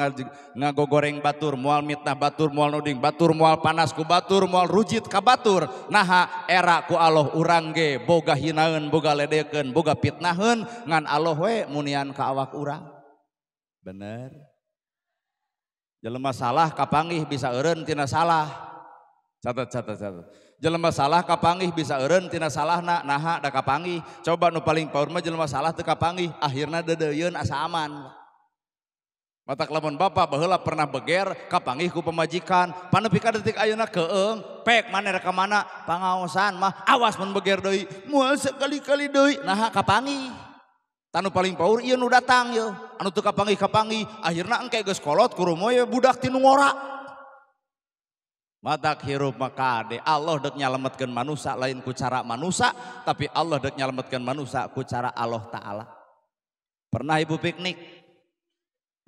ngagogoreng batur, moal mitnah batur, moal nuding batur, moal panas ku batur, moal rujit ka batur. Naha era ku Allah urang ge boga hinaeun, boga ledekeun, boga fitnaheun, ngan Allah we munian ka awak urang. Bener. Jelema salah kapanggih bisa eureun tina salah. Catat catat catat. Jelema salah kapanggih bisa eureun tina salahna, naha da kapanggih. Coba nu paling paur mah jelema salah teu kapanggih, akhirna deudeuyeun asa aman. Matak lamun bapak baheula pernah beger kapanggih ku pamajikan, panepi ka detik ayeuna keung, pek maneh rek ka mana? Pangaosan mah awas mun beger deui, moal sekali-kali deui, naha kapanggih. Tanu paling paur ieu nu datang ye, anu teu kapanggih-kapanggih, akhirna engke geus kolot kurumo ye budak ti nu ngora. Matak hirup mah kade Allah deuk nyalametkeun manusa lain ku cara manusa, tapi Allah deuk nyalametkeun manusa ku cara Allah Ta'ala. Pernah ibu piknik?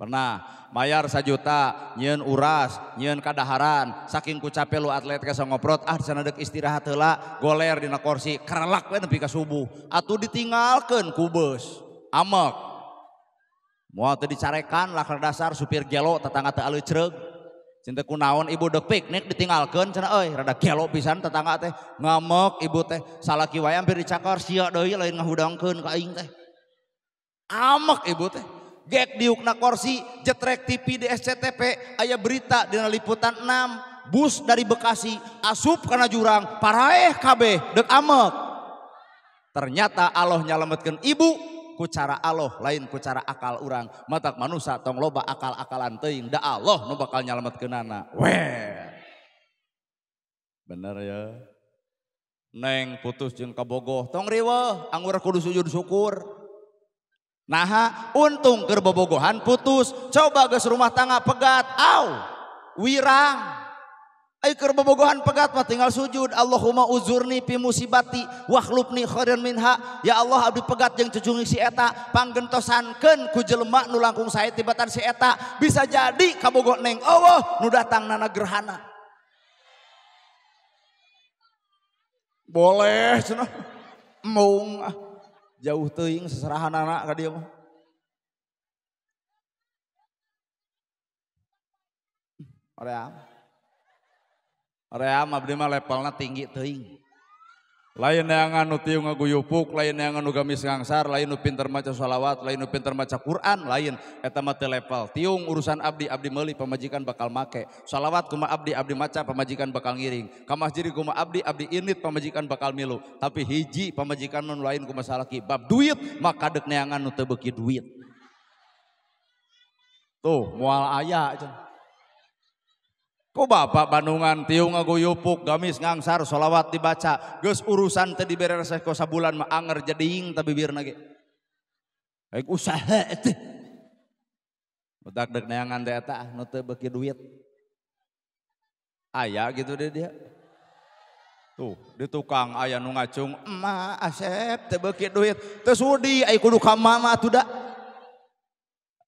Pernah. Mayar 1 juta, nyieun uras, nyieun kadaharan, saking ku cape lu atlet ka ngoprot, ah sana deuk istirahat heula, goler dina kursi, kerelak we nepi ka subuh. Atuh ditinggalkeun ku beus. Amek. Moal teu dicarekan lakar dasar supir gelo tetangga teu aleuh creug. Cinta kunaon ibu dek piknik ditinggalkeun cenah euy rada gelo pisan tetangga teh. Ngamek ibu teh salaki wae hampir dicakar sia deui lain ngahudangkeun ka aing teh. Amek ibu teh. Gek diukna kursi, jetrek TV di SCTV aya berita dina liputan 6 bus dari Bekasi asup kana jurang paraeh kabeh deuk amek. Ternyata Allah nyalametkeun ibu ku cara Allah lain ku cara akal urang. Matak manusa tong loba akal-akalan teuing da Allah nu bakal nyalametkeunana. Weh. Bener ya. Neng putus jeung kabogoh tong riweuh anggur kudu sujud syukur. Naha untung keur bobogohan putus, coba geus rumah tangga pegat, au wirang. Ai keur bobogohan pegat mah tinggal sujud, Allahumma uzurni fi musibati wakhlubni khairan minha. Ya Allah abdi pegat jeung cucungi si eta, panggentosankeun ku jelema nu langkung sae tibatan si eta, bisa jadi kabogoh neng eueuh nu datang nana gerhana. Boleh cenah. Embung ah. Jauh teuing seserahanana ka dieu mah. Hoream. Ream abdi mah levelna tinggi teuing. Lain neangan nu tiung ngaguyupuk, lain neangan nu gamis ngangsar, lain nu pinter maca sholawat, lain nu pinter maca Quran, lain eta mah teu level. Tiung urusan abdi, abdi meuli pamajikan bakal make. Sholawat kumaha abdi, abdi maca pamajikan bakal ngiring. Ka masjid kumaha abdi, abdi init pamajikan bakal milu. Tapi hiji pamajikan nu lain kumaha salaki. Bab duit maka deuk neangan nu teu beuki duit. Tuh moal aya cenah. Ku bapak Bandungan tiung ngaguyupuk gamis ngangsar sholawat dibaca geus urusan teu dibereseh ku sabulan mah anger jeding ta bibirna ge. Baik usaha teh. Budak deuk neangan teh eta nu teu beuki duit. Aya gitu deh dia. Tuh di tukang aya nu ngacung emak Asep teu beuki duit. Teu sudi ai kudu ka mama atuh da.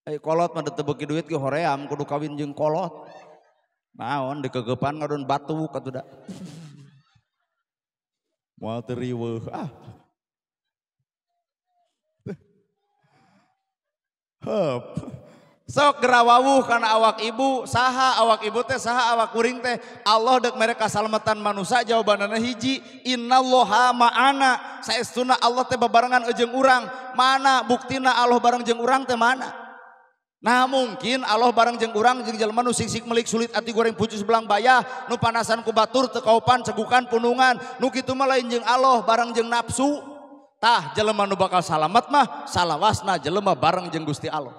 Ai kolot mah teu beuki duit ge hoream kudu kawin jeung kolot. Naon dikegepan ngadon batu atuh da. Moal teu riweuh ah. Heup. Sok gerawawuh kana awak ibu, saha awak ibu teh, saha awak kuring teh. Allah deuk mere kasalamatan manusia jawabanana hiji, innallaha ma'ana. Saestuna Allah teh babarengan jeung urang. Mana buktina Allah bareng jeung urang teh mana? Nah mungkin Allah bareng jeung urang jeung jelema nu sisik melik sulit ati goreng pucus belang bayah nu panasan ku batur teu kaupan cegukan punungan nu kitu mah lain jeung Allah bareng jeung nafsu. Tah jelema nu bakal salamet mah salawasna jelema bareng jeung Gusti Allah.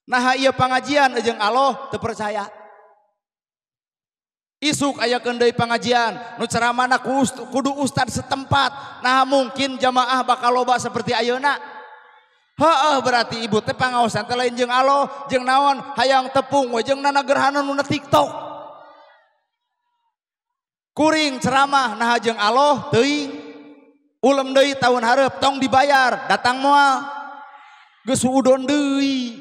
Nah ieu pangajian jeung Allah teu percaya. Isuk aya deui pangajian nu ceramahna kudu ustad setempat. Nah mungkin jamaah bakal loba seperti ayeuna. Heeh berarti ibu teh pangaosan teh lain jeung Allah jeung naon hayang tepung we jeung nana gerhana nu na TikTok. Kuring ceramah nah jeung Allah teuing. Ulem deui tahun hareup tong dibayar datang moal. Geus suudon deui.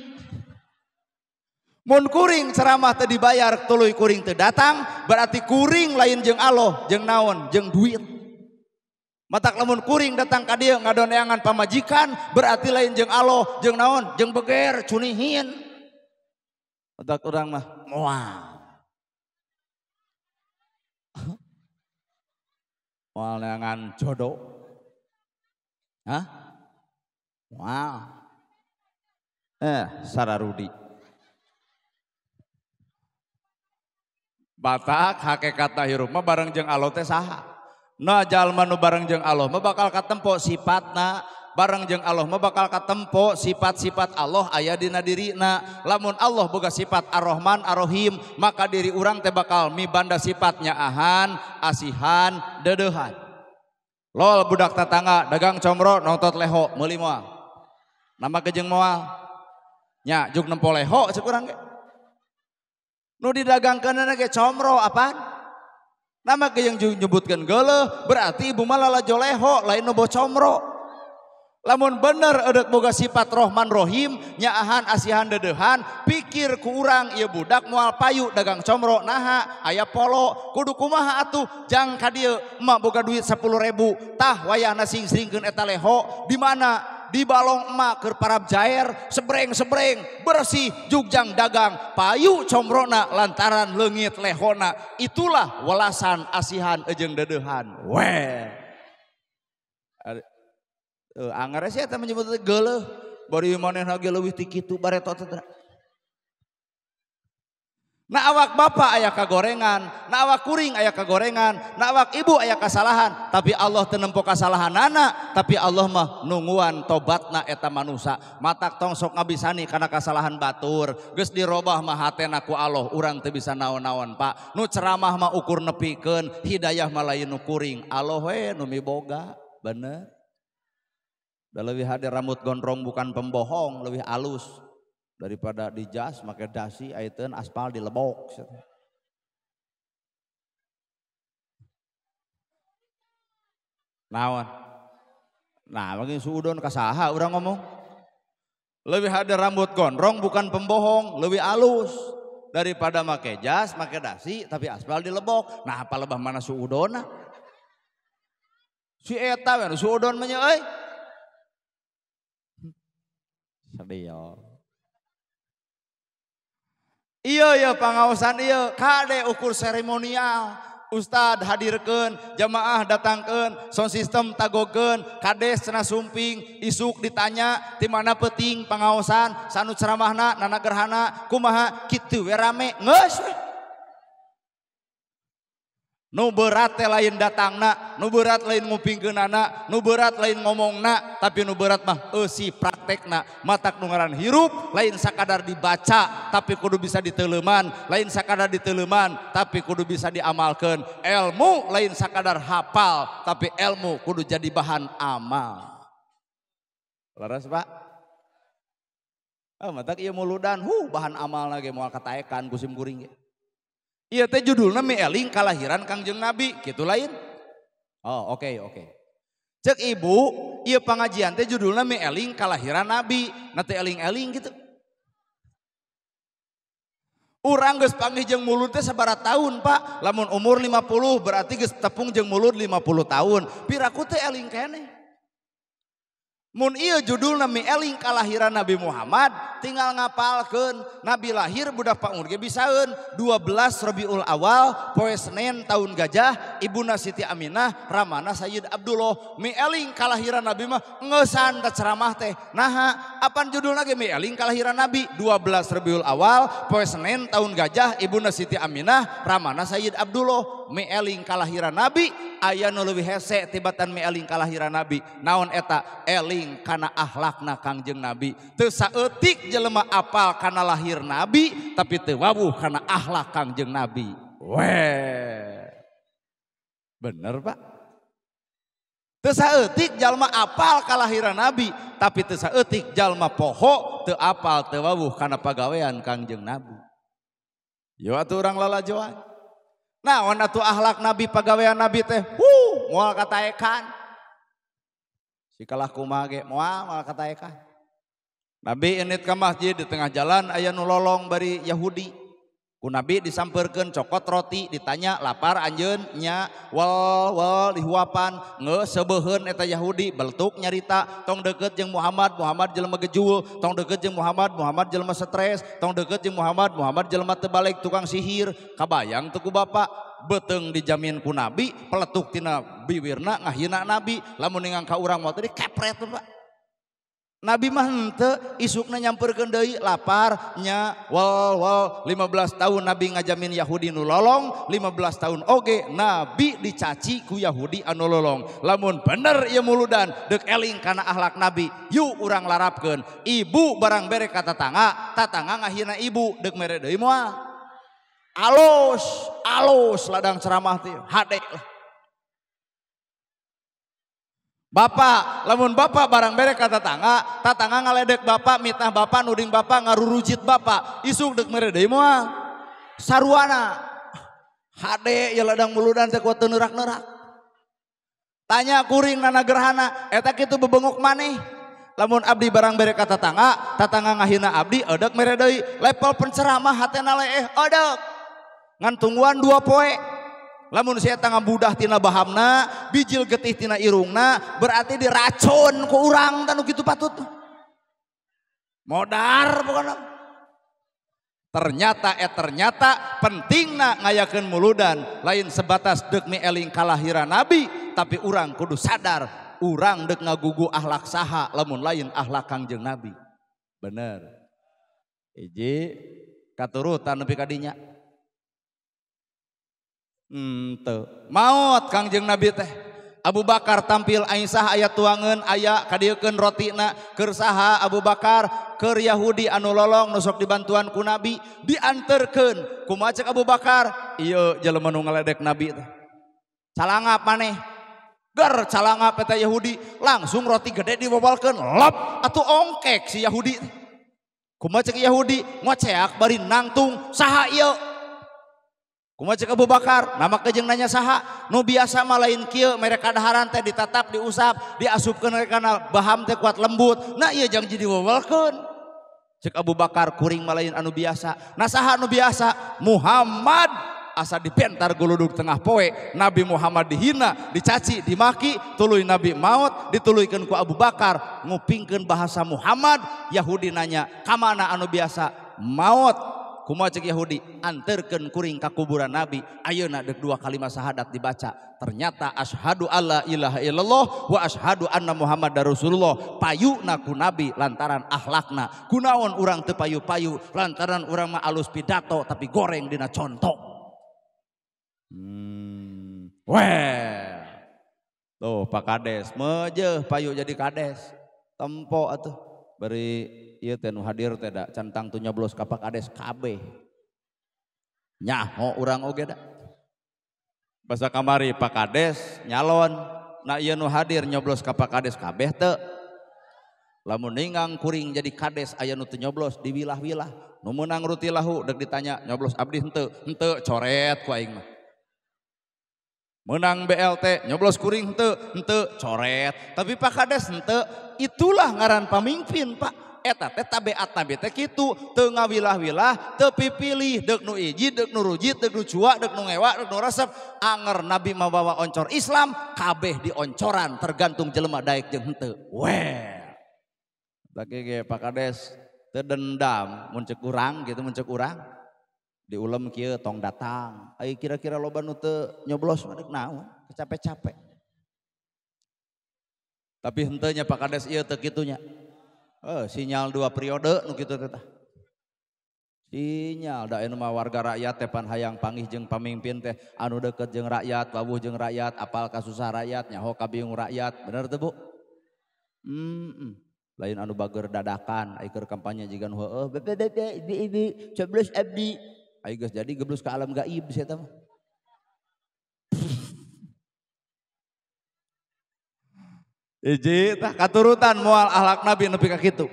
Mun kuring ceramah teu dibayar tuluy kuring teu datang berarti kuring lain jeung Allah jeung naon jeung duit. Matak lamun kuring datang ka dieu ngadoneangan pamajikan berarti lain jeung Allah jeung naon jeung beger cunihin. Matak urang mah moal. Moal neangan jodoh. Hah? Moal. Sararudi. Batak hakikatna hirup mah bareng jeung Allah teh saha? Nah jalma nu bareng jeung Allah mah bakal katempo sifatna, bareng jeung Allah mah bakal katempo sifat-sifat Allah aya dina dirina. Lamun Allah boga sifat Ar-Rahman Ar-Rahim, maka diri urang teh bakal mibanda sifatnya ahan, asihan, dedeuhan. Lol budak tetangga dagang comro nontot leho meuli moal. Nama kejeng moal. Nya juk nempo leho cek urang ge. Nu didagangkeunana ge comro apaan? Nama ke yang nyebutkan geuleuh berarti ibu mah lalajo leho lain nu comro. Lamun bener eudek boga sifat Rohman Rohim nyaahan asihan dedeuhan pikir ku urang ieu budak moal payu dagang comro naha aya polo kudu kumaha atuh jang ka dieu emak boga duit 10.000 tah wayahna sing-singkeun eta leho di mana di balong emak keur parab jair sebreng-sebreng bersih jugjang dagang payu comrona lantaran leungit lehona. Itulah welasan asihan jeung dedeuhan we. Anggar sih eta menyebut geuleuh bari manehna ge leuwih ti kitu bareto teh. Nah awak bapak aya kagorengan, nah awak kuring aya kagorengan, nah awak ibu aya kasalahan, tapi Allah teu nempo kasalahanana, tapi Allah mah nungguan tobatna eta manusa. Matak tong sok ngabisani kana kasalahan batur, geus dirobah mah hatena ku Allah, urang teu bisa naon-naon Pak. Nu ceramah mah ukur nepikeun, hidayah mah lain nu kuring. Allah we nu miboga, bener. Da leuwih hade rambut gondrong bukan pembohong, leuwih alus daripada di jas make dasi aiteun aspal dilebok. Naon? Nah, bagi suudon ka saha urang ngomong. Lebih ada rambut gondrong bukan pembohong, lebih alus daripada make jas, make dasi tapi aspal dilebok. Nah, apa lebah mana suudonna? Si eta we suudon mah nya euy. Sedih ya. Iya ya pangaosan iya kade ukur seremonial. Ustad hadirkeun, jamaah datangkeun, sound system tagokeun, kades cenah sumping, isuk ditanya ti mana peuting pangaosan, sanu ceramahna, nana gerhana, kumaha kitu we rame, geus we. Nu berat teh lain datangna, nu berat lain ngupingkeunana, nu berat lain ngomongna, tapi nu berat mah eusi praktekna. Matak nu ngaran hirup lain sakadar dibaca tapi kudu bisa diteuleuman, lain sakadar diteuleuman tapi kudu bisa diamalkeun. Ilmu lain sakadar hafal tapi ilmu kudu jadi bahan amal. Leres Pak? Ah matak ieu muludan, bahan amalna ge moal kataekan ku sim kuring ge. Ieu teh judulna Mieling Kalahiran Kangjeng Nabi, kitu lain. Oh, oke. Cek ibu, ieu pangajian teh judulna Mieling Kalahiran Nabi, na teh eling-eling gitu. Urang geus panggih jeung mulud teh sabaraha tahun, Pak? Lamun umur 50 berarti geus tepung jeung mulud 50 tahun. Piraku teh eling keneh. Mun ieu judulna Mieling Kalahiran Nabi Muhammad, tinggal ngapalkeun Nabi lahir budak paur ge bisaeun 12 Rabiul Awal poe Senin tahun gajah, ibuna Siti Aminah, ramana Sayyid Abdullah. Mieling Kalahiran Nabi mah ngeusan da ceramah teh. Naha apan judulna ge Mieling Kalahiran Nabi 12 Rabiul Awal poe Senin tahun gajah, ibuna Siti Aminah, ramana Sayyid Abdullah. Mieling Kalahiran Nabi aya nu leuwih hese tibatan mieling kalahiran Nabi. Naon eta? Eling kana akhlakna Kangjeng Nabi. Teu saeutik jelema apal kana lahir Nabi tapi teu wawuh kana akhlak Kangjeng Nabi. Weh. Bener Pak? Teu saeutik jalma apal kalahiran Nabi tapi teu saeutik jalma poho teu apal teu wawuh kana pagawean Kangjeng Nabi. Yo atuh urang lalajoan. Naon atuh akhlak Nabi pagawean Nabi teh? Moal kataekan. Si kalah kumaha ge moal kataekan. Nabi indit ka masjid di tengah jalan aya nu lolong bari Yahudi. Ku Nabi disampeurkeun cokot roti, ditanya lapar anjeun nya, wal wal dihuapan, geus sebeuheun eta Yahudi beletuk nyarita, tong deukeut jeung Muhammad, Muhammad jelema gejul, tong deukeut jeung Muhammad, Muhammad jelema stres, tong deukeut jeung Muhammad, Muhammad jelema teu balik tukang sihir. Kabayang teu ku bapak beuteung dijamin ku Nabi, peletuk tina biwirna ngahina Nabi, lamun ningang ka urang moal teh dikepret Pak. Nabi mah henteu isukna nyamperkeun deui lapar nya wal wal 15 tahun Nabi ngajamin Yahudi nu lolong, 15 tahun oge Nabi dicaci ku Yahudi anu lolong. Lamun bener ieu muludan deuk eling kana akhlak Nabi, yuk urang larapkeun. Ibu barang bere ka tatangga, tatangga ngahina ibu deuk mere deui moal. Alus, alus ladang ceramah teh hade lah. Bapak, lamun bapak barang bere ka tatangga, tatangga ngaledek bapak, mitnah bapak, nuding bapak, ngarurujit bapak, isuk deuk mere deui moal. Saruana. Hade ya ladang muludan teh kuat teu neurak-neurak. Tanya kuring nana gerhana, eta kitu bebengok maneh. Lamun abdi barang bere ka tatangga, tatangga ngahina abdi, eudek mere deui. Level penceramah hatena leeh, eudek. Ngan tungguan 2 poe. Lamun si eta ngabudah tina bahamna, bijil getih tina irungna, berarti diracun ku urang tanu kitu patut. Modar pokona. Ternyata ternyata pentingna ngayakeun muludan lain sebatas deuk mieling kalahiran Nabi, tapi urang kudu sadar urang deuk ngagugu akhlak saha lamun lain akhlak Kangjeng Nabi. Bener. Hiji katurutan nepi ka dinya. Henteu. Maot Kangjeng Nabi teh. Abu Bakar tampil Aisyah aya tuangeun aya kadieukeun rotina keur saha Abu Bakar keur Yahudi anu lolong nu sok dibantuan ku Nabi dianterkeun. Kumaha cek Abu Bakar? Ieu jelema nu ngaledek Nabi teh. Calangap maneh. Ger calangap eta Yahudi langsung roti gede diwobolkeun lop atuh ongkek si Yahudi teh. Kumaha cek Yahudi? Ngoceak bari nangtung saha ieu? Kumaha cek Abu Bakar, nama kejeng nanya saha, nu biasa mah lain kieu mere kadaharan teh ditatap, diusap, diasupkeun kana baham teh kuat lembut. Nah ieu jang jadi wewelkeun. Cek Abu Bakar kuring mah lain anu biasa. Nah saha anu biasa? Muhammad asa dipentar guludug tengah poe, Nabi Muhammad dihina, dicaci, dimaki, tuluy Nabi maut, dituluykeun ku Abu Bakar, ngupingkeun bahasa Muhammad, Yahudi nanya, ka mana anu biasa? Maut. Kumaha cek Yahudi anterkeun kuring ka kuburan Nabi. Ayeuna deuk dua kalimat syahadat dibaca. Ternyata asyhadu alla ilaha illallah wa asyhadu anna Muhammadar Rasulullah. Payuna ku Nabi lantaran akhlakna. Kunaon urang teu payu-payu lantaran urang mah alus pidato tapi goreng dina contoh. Well. Tuh Pak Kades mejeuh payu jadi kades. Tempo atuh beri ieu teh nu hadir teh da can tangtu nyoblos ka Pak Kades kabeh. Nyaho urang oge da. Basa kamari Pak Kades nyalon, na ieu nu hadir nyoblos ka Pak Kades kabeh teu. Lamun ninggang kuring jadi kades aya nu teu nyoblos diwilah-wilah. Nu meunang rutilahu deuk ditanya nyoblos abdi henteu, henteu coret ku aing mah. Menang BLT nyoblos kuring henteu, henteu coret. Tapi Pak Kades henteu, itulah ngaran pamimpin Pak. Eta teh tabeat Nabi teh kitu, teu ngawilah-wilah, teu pipilih, deuk nu hiji, deuk nu rujit, deuk nu cua, deuk nu ngewa, deuk nu resep. Anger Nabi mabawa oncor Islam, kabeh dioncoran tergantung jelema daek jeung henteu. Weh. Bagi ge Pak Kades teu dendam mun ceuk urang gitu, mun ceuk urang. Diulem kieu tong datang. Ai kira-kira loba nu teu nyoblos mah deuk naon, capek-capek. Tapi henteu nya Pak Kades ieu teu kitu nya. Sinyal dua periode nu kitu teh tah. Sinyal da anu mah warga rakyat teh pan hayang panggih jeung pamimpin teh anu deukeut jeung rakyat, wawuh jeung rakyat, apal kasusah rakyat, nyaho kabingung rakyat, bener teu Bu? Lain anu bager dadakan, ai keur kampanye jiga nu heueuh, bebe ibu coblos abdi. Ayo geus jadi geblus ke alam gaib sia teh mah. Hiji tah katurutan moal akhlak Nabi nepi ka kitu.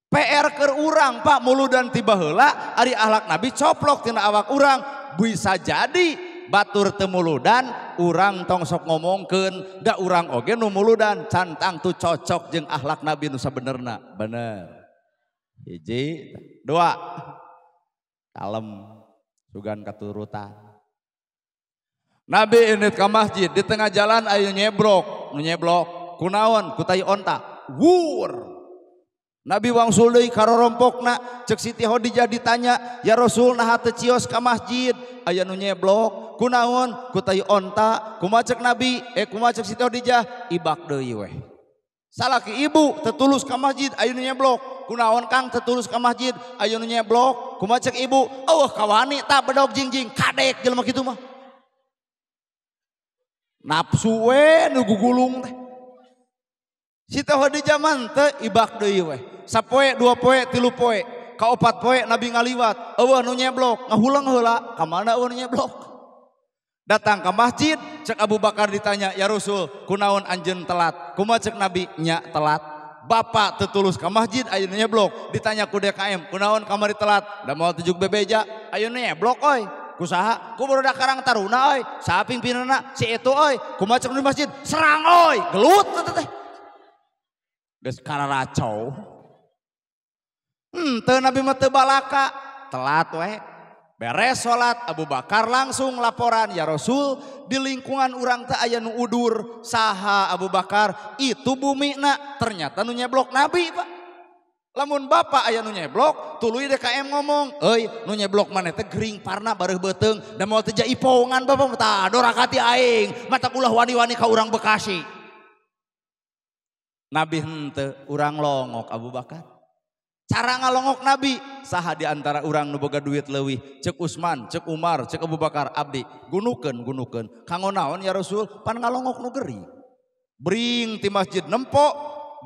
PR keur urang Pak muludan tiba heula ari akhlak Nabi coplok tina awak urang bisa jadi batur teu muludan urang tong sok ngomongkeun da urang oge nu muludan can tangtu cocok jeung akhlak Nabi nu sabenerna. Bener. Hiji, dua. Kalem sugan katurutan. Nabi indit ka masjid di tengah jalan ayo nyebrok, nu nyeblok kunaon ku tai onta. Wur. Nabi wangsul deui karorompokna, ceuk Siti Khadijah ditanya, "Ya Rasul naha teu cios ka masjid?" Aya nu nyeblok, kunaon ku tai onta. Kumaha ceuk Nabi? Kumaha ceuk Siti Khadijah? Ibak deui weh. Salaki ibu tetulus ka masjid ayo nu nyeblok. Kunaon Kang tetulus ka masjid ayo nu nyeblok. Kumaha ceuk ibu? Eueuh kawani tah bedog jingjing kadek jelema kitu mah. Nafsu we nu gugulung teh. Siti Khadijah mah teu ibak deui we. Sapoe, dua poe, tilu poe, kaopat poe Nabi ngaliwat, eueuh nu nyeblok, ngahuleng heula, ka mana eueuh nu nyeblok? Datang ke masjid, cek Abu Bakar ditanya, "Ya Rasul, kunaon anjeun telat?" Kumaha cek Nabi? Nya telat. Bapak tetulus ke masjid ayeuna nyeblok. Ditanya ku DKM, "Kunaon kamari telat?" Da moal tujuk bebeja, ayeuna nyeblok oi. Ku saha? Ku barudak Karang Taruna oi. Saha pimpinanna? Si itu oi. Kumaha cek di masjid? Serang oi. Gelut teh teh. Geus kararacau. Teu Nabi mah teu balaka, telat we. Beres sholat, Abu Bakar langsung laporan, "Ya Rasul, di lingkungan urang teh aya nu udur." Saha Abu Bakar? Itu bumina. Ternyata nu nyeblok Nabi, Pak. Lamun bapak aya nu nyeblok, tuluy DKM ngomong, "Euy, nu nyeblok maneh teh gering parna bareuh beuteung, da moal teh jaipongan bapak tah dorakati aing, mata ulah wani-wani ka urang Bekasi." Nabi henteu, urang longok Abu Bakar. Cara ngalongok Nabi, saha di antara urang nu boga duit leuwih, cek Usman, cek Umar, cek Abu Bakar, abdi gunukeun gunukeun. Kanggo naon ya Rasul? Pan ngalongok nu gering. Bring ti masjid nempo,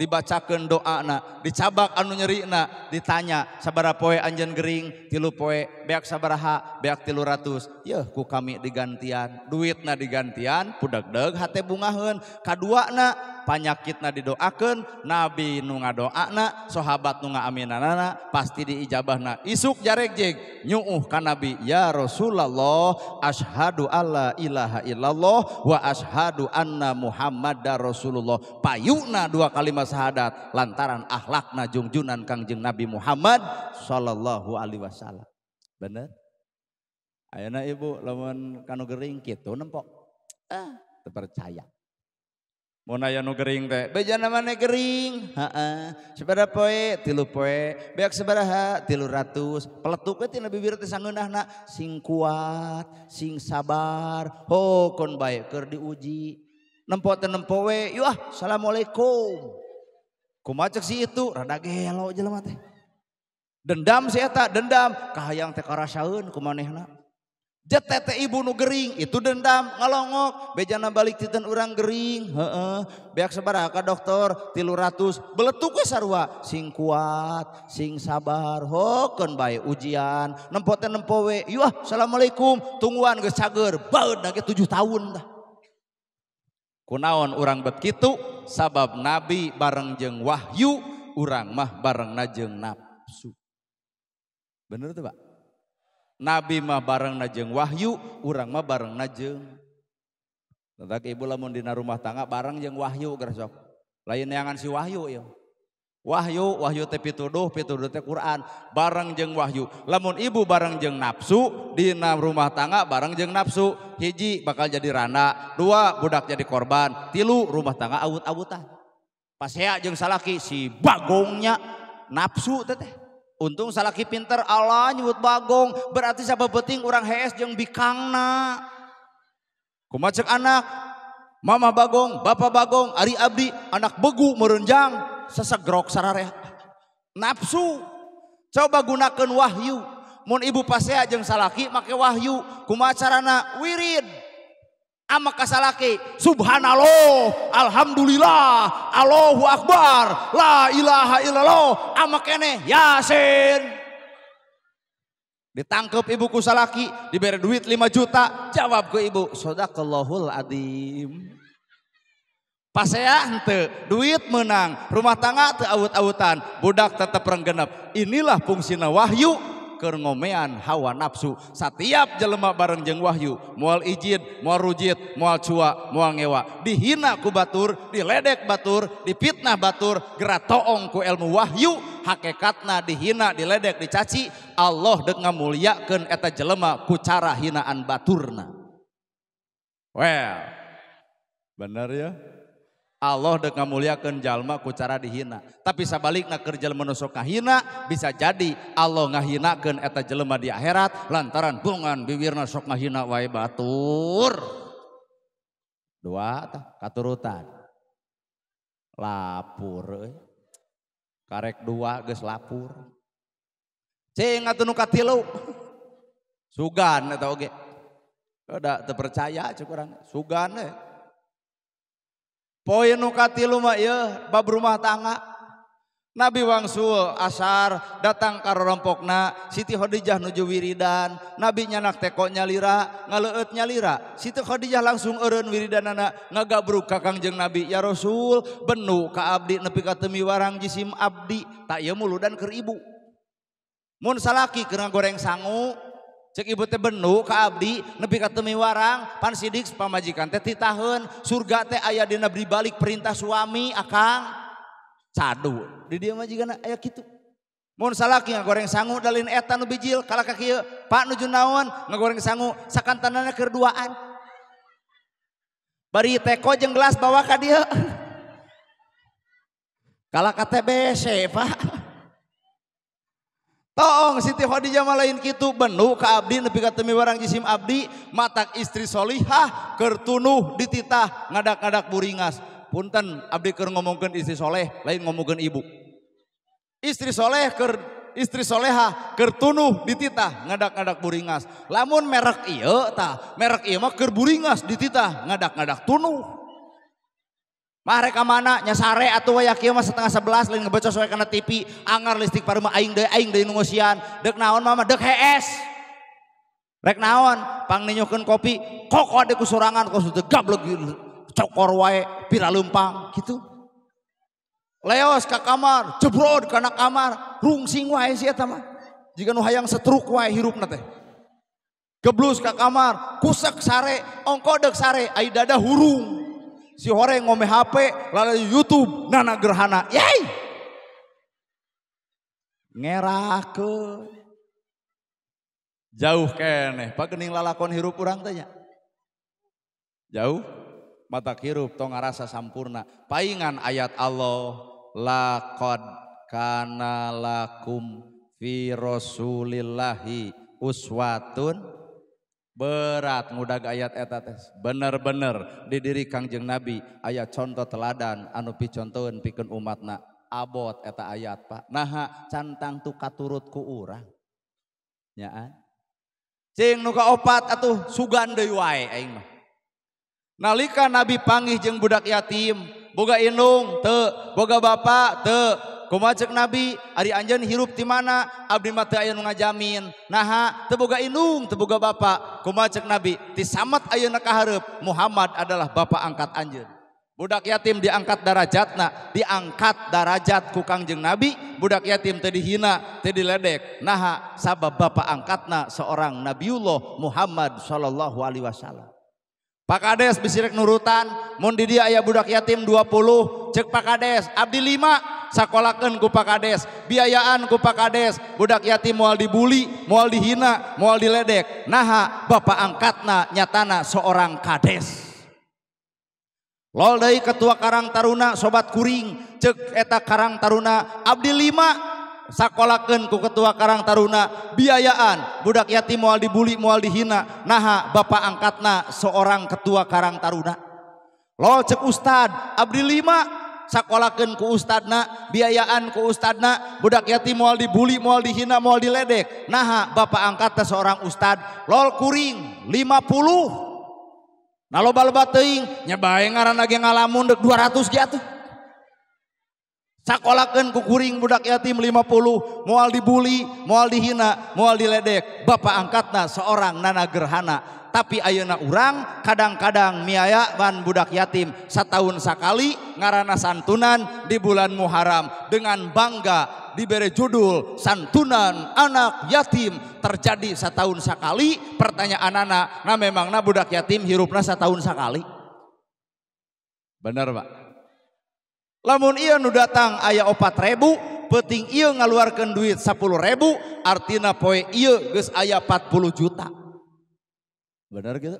dibacakeun doana, dicabak anu nyerina, ditanya sabaraha poe anjeun gering? 3 poe, beak sabaraha? Beak 300. Yeuh ku kami digantian, duitna digantian, pudegdeg hate bungaheun. Kaduana panyakitna didoakeun, Nabi nu ngadoana, sahabat nu ngaaminanana, pasti diijabahna. Isuk jaregjeg nyuuh ka Nabi, "Ya Rasulullah, asyhadu alla ilaha illallah wa asyhadu anna Muhammadar Rasulullah." Payuna dua kalimat syahadat lantaran akhlakna jungjunan Kangjeng Nabi Muhammad sallallahu alaihi wasallam. Bener? Ayeuna ibu lamun kanu gering kitu nempok. Ah, teu percaya. Mun aya nu gering teh, bejana maneh gering? Heeh. Sabaraha poe? 3 poe. Beak sabaraha? 300. Peletuk we tina bibir teh sangeunahna, sing kuat, sing sabar. Ho kon bae keur diuji. Nempo teh nempo we, yuh ah, assalamualaikum. Kumaha cek si itu? Rada gelo jelema teh. Dendam si eta, dendam. Kahayang teh karasaeun ku manehna. Jete teh ibu nu gering, itu dendam, ngalongok, bejana balik titen urang gering, heeh. Beak sabaraha ka dokter? 300. Beletuk we sarua, sing kuat, sing sabar, hokeun bae ujian. Nempo teh nempo we, yuh ah, assalamualaikum, tungguan geus cager, baeudna ge 7 tahun tah. Kunaon urang bet kitu? Sabab nabi bareng jeung wahyu, urang mah barengna jeung nafsu. Bener tuh Pak? Nabi mah barengna jeung wahyu, urang mah barengna jeung. Tah ibu lamun dina rumah tangga bareng jeung wahyu geus sok. Lain neangan si wahyu ieu. Wahyu, wahyu teh pituduh, pituduh teh Quran, bareng jeung wahyu. Lamun ibu bareng jeung nafsu, dina rumah tangga bareng jeung nafsu, hiji bakal jadi rana, 2 budak jadi korban, 3 rumah tangga awut-awutan. Pasea jeung salaki si bagongnya nafsu teh teh. Untung salaki pinter, Allah nyebut bagong, berarti sabebeting urang hees jeung bikangna. Kumaha cek anak? Mama bagong, bapak bagong, ari abdi anak begu merenjang. Sesegrok sararea nafsu. Coba gunakan wahyu. Mun ibu pasea jeung salaki make wahyu, kumaha carana? Wirid ama ka salaki, subhanallah, alhamdulillah, Allahu akbar, la ilaha illallah, ama keneh yasin. Ditangkep ibu ku salaki, diberi duit 5 juta, jawab ke ibu, sadaqallahul adzim. Pasea henteu, duit menang, rumah tangga teu awut-awutan, budak tetep renggenep. Inilah fungsina wahyu keur ngomean hawa nafsu. Satiap jelema bareng jeung wahyu, moal ijid, moal rujit, moal cua, moal ngewa. Dihina ku batur, diledek batur, dipitnah batur, geura toong ku ilmu wahyu, hakikatna dihina, diledek, dicaci, Allah deuk ngamuliakeun eta jelema ku cara hinaan baturna. Well, bener ya? Allah dek ngamuliakeun jalma ku cara dihina. Tapi sabalikna keur jelema nu sok ngahina, bisa jadi Allah ngahinakeun eta jelema di akhirat lantaran bongan bibirna sok ngahina wae batur. 2 tah katurutan. Lapur euy. Karek 2 geus lapur. Cing atuh nu katilu. Sugan eta oge. Da teu percaya cek urang, sugan we. Poin nu katilu mah ieu bab rumah tangga. Nabi wangsul asar datang ka rorompokna, Siti Khadijah nuju wiridan, Nabi nyanak teko nyalira, ngaleueut nyalira. Siti Khadijah langsung eureun wiridanana ngagabruk ka Kangjeng Nabi, ya Rasul, benu ka abdi nepi ka teu miwarang jisim abdi, tak ieu muludan keur ibu. Mun salaki keur ngagoreng sangu, cek ibu teh benu ka abdi nepi ka teu miwarang, pan sidik pamajikan teh titaheun, surga teh aya dina dibalik perintah suami akang. Cadu di dieu mah jigana aya kitu. Mun salaki ngagoreng sangu dalin eta nu bijil kalah ka kieu, Pak nuju naon ngagoreng sangu sakantanana keur duaan. Bari teko jeung gelas bawa ka dieu. Kalah ka TBC, Pak. Toong Siti Khadijah mah lain kitu, benu ka abdi nepi ka teu miwarang jisim abdi, matak istri solihah keur tunuh dititah ngadak-ngadak buringas. Punten abdi keur ngomongkeun istri soleh, lain ngomongkeun ibu. Istri soleh keur istri solehah keur tunuh dititah ngadak-ngadak buringas. Lamun merek ieu tah, merek ieu mah keur buringas dititah ngadak-ngadak tunuh. Mah rek ka mana nya sare atuh waya kieu mah 10:30 lain ngebecos we kana TV, angar listrik pareumeun aing deui nu ngeusian. Deuk naon mama deuk hees. Rek naon pangninyuhkeun kopi, koko deuk ku sorangan kos teu gablek cokor wae pira leumpang gitu. Leos ka kamar, jebrod kana kamar, rungsing wae si eta mah. Jiga nu hayang setruk wae hirupna teh. Geblus ka kamar, kusek sare, ongko deuk sare, ai dada hurung. Si horeng ngome HP, lalu YouTube, nana gerhana, yey! Ngerakeun. Jauh keneh, pak gening lalakon hirup urang teh nya. Jauh. Mata hirup tong ngarasa sampurna. Paingan ayat Allah laqad kana lakum fi rasulillahi uswatun. Berat ngudag ayat eta teh. Bener-bener di diri Kangjeng Nabi aya contoh teladan anu picontoeun pikeun umatna. Abot eta ayat Pak. Naha cantang tu katurut ku urang. Nyaan. Cing nu kaopat atuh sugan deui wae aing mah. Nalika Nabi panggih jeung budak yatim, boga indung teu, boga bapa teu. Kumaha ceuk Nabi, ari anjeun hirup ti mana? Abdi mah teu aya nu ngajamin. Naha teu boga indung, teu boga bapa. Kumaha ceuk Nabi, ti samet ayeuna ka hareup Muhammad adalah bapa angkat anjeun. Budak yatim diangkat darajatna, diangkat darajat ku Kangjeng Nabi, budak yatim teu dihina, teu diledek. Naha sabab bapa angkatna seorang Nabiullah Muhammad sallallahu alaihi wasallam. Pak Kades bisi rek nurutan, mun di dia aya budak yatim 20, cek Pak Kades, abdi 5, sakolakeun ku Pak Kades, biayaan ku Pak Kades, budak yatim moal dibuli, moal dihina, moal diledek. Naha bapak angkatna nyatana seorang kades. Lol deui ketua Karang Taruna sobat kuring, cek eta Karang Taruna abdi 5, sakolakeun ku ketua Karang Taruna, biayaan budak yatim moal dibuli, moal dihina. Naha bapak angkatna seorang ketua Karang Taruna. Lol cek ustad, abdi 5, sakolakeun ku ustadna, biayaan ku ustadna, budak yatim moal dibuli, moal dihina, moal diledek. Naha bapak angkatna seorang ustad. Lol kuring 50. Nah loba-loba teuing nya bae ngaranna ge ngalamun deuk 200 ge atuh. Sakolakeun ku kuring budak yatim 50, moal dibuli, moal dihina, moal diledek. Bapak angkatna seorang nana gerhana. Tapi ayeuna urang kadang-kadang miayaan budak yatim setahun sakali ngaranna santunan di bulan Muharram dengan bangga diberi judul santunan anak yatim terjadi setahun sakali. Pertanyaan anak, nah memangna budak yatim hirupna setahun sakali? Bener Pak? Lamun ieu nu datang aya 4.000, peuting ieu ngaluarkeun duit 10.000, artina poe ieu geus aya 40 juta. Bener gitu?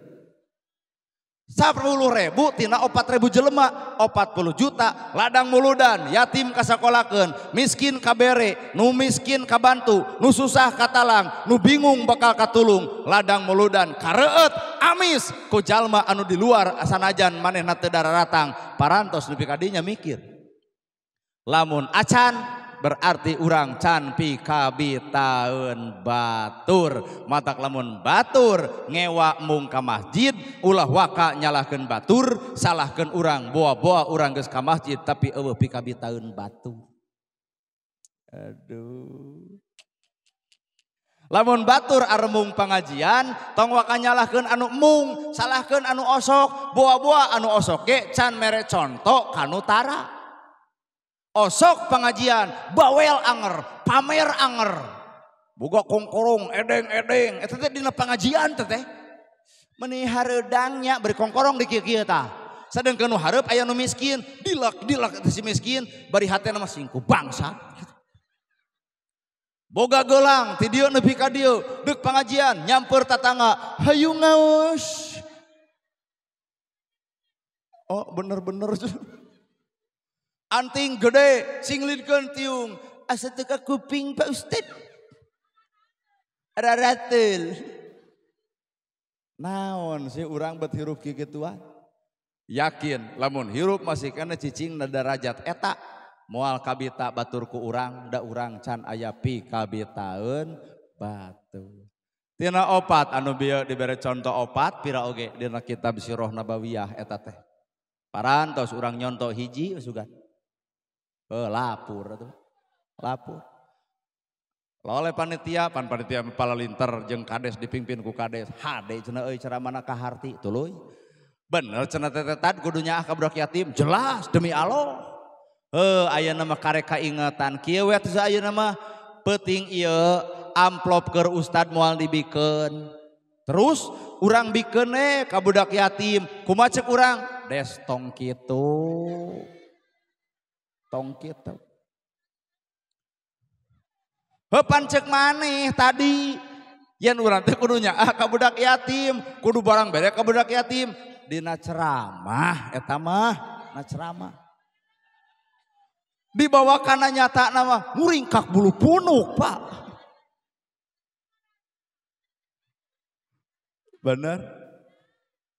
10.000 tina 4.000 jelema, 40 juta, ladang muludan, yatim kasakolakeun, miskin kabere, nu miskin kabantu, nu susah katalang, nu bingung bakal katulung, ladang muludan kareueut amis ku jalma anu di luar sanajan manehna teu dararatang, parantos nepi ka dinya mikir. Lamun acan berarti urang can pikabitaeun batur. Matak lamun batur ngewa mung ka masjid, ulah waka nyalahkeun batur, salahkeun urang boa-boa urang geus ka masjid tapi eueuh pikabitaeun batur. Aduh. Lamun batur aremung pangajian, tong waka nyalahkeun anu mung, salahkeun anu osok, boa-boa anu osok ge can mere conto kanu tara. Osok pengajian, bawel anger, pamer anger, boga kongkorong, edeng-edeng, eta teh dina pengajian teh teh. Meni hareudangnya beri kongkorong di kieu-kieu tah. Sadengkeun nu hareup aya nu miskin, dilak-dilak eta si miskin, bari hatena mah singku bangsa. Boga gelang ti dieu nepi ka dieu, deuk pengajian nyamper tatangga, hayu ngaos. Oh, bener-bener. Anting gede singlidkeun tiung asa teu ka kuping Pak Ustad. Rarateul. Naon sih urang bet hirup kikituan? Yakin lamun hirup masih kana cicing na darajat eta moal kabita batur ku urang da urang can aya pikabitaeun batur. Tina opat anu bieu dibere contoh opat pira oge dina kitab Sirah Nabawiyah eta teh. Parantos urang nyontoh hiji sugan. Lapur atuh. Lapur. Loleh panitia, pan panitia palalinter jeung kades dipimpin ku kades. Hade cenah euy ceramana kaharti tuluy. Bener cenah tetetan kudu nyaah ka budak yatim, jelas demi Allah. Heuh ayeuna mah karek kaingetan kieu we atuh ayeuna mah peuting ieu amplop keur ustad moal dibikeun. Terus urang bikeun we ka budak yatim, kumaha ceuk urang? Des tong kitu. Tong kitu. Heupan ceuk maneh tadi yen urang teh kudu nyaah ka budak yatim, kudu barang bere ka budak yatim. Dina ceramah eta mah, na ceramah. Dibawa kana nyata nama muringkak bulu punuk, Pak. Bener?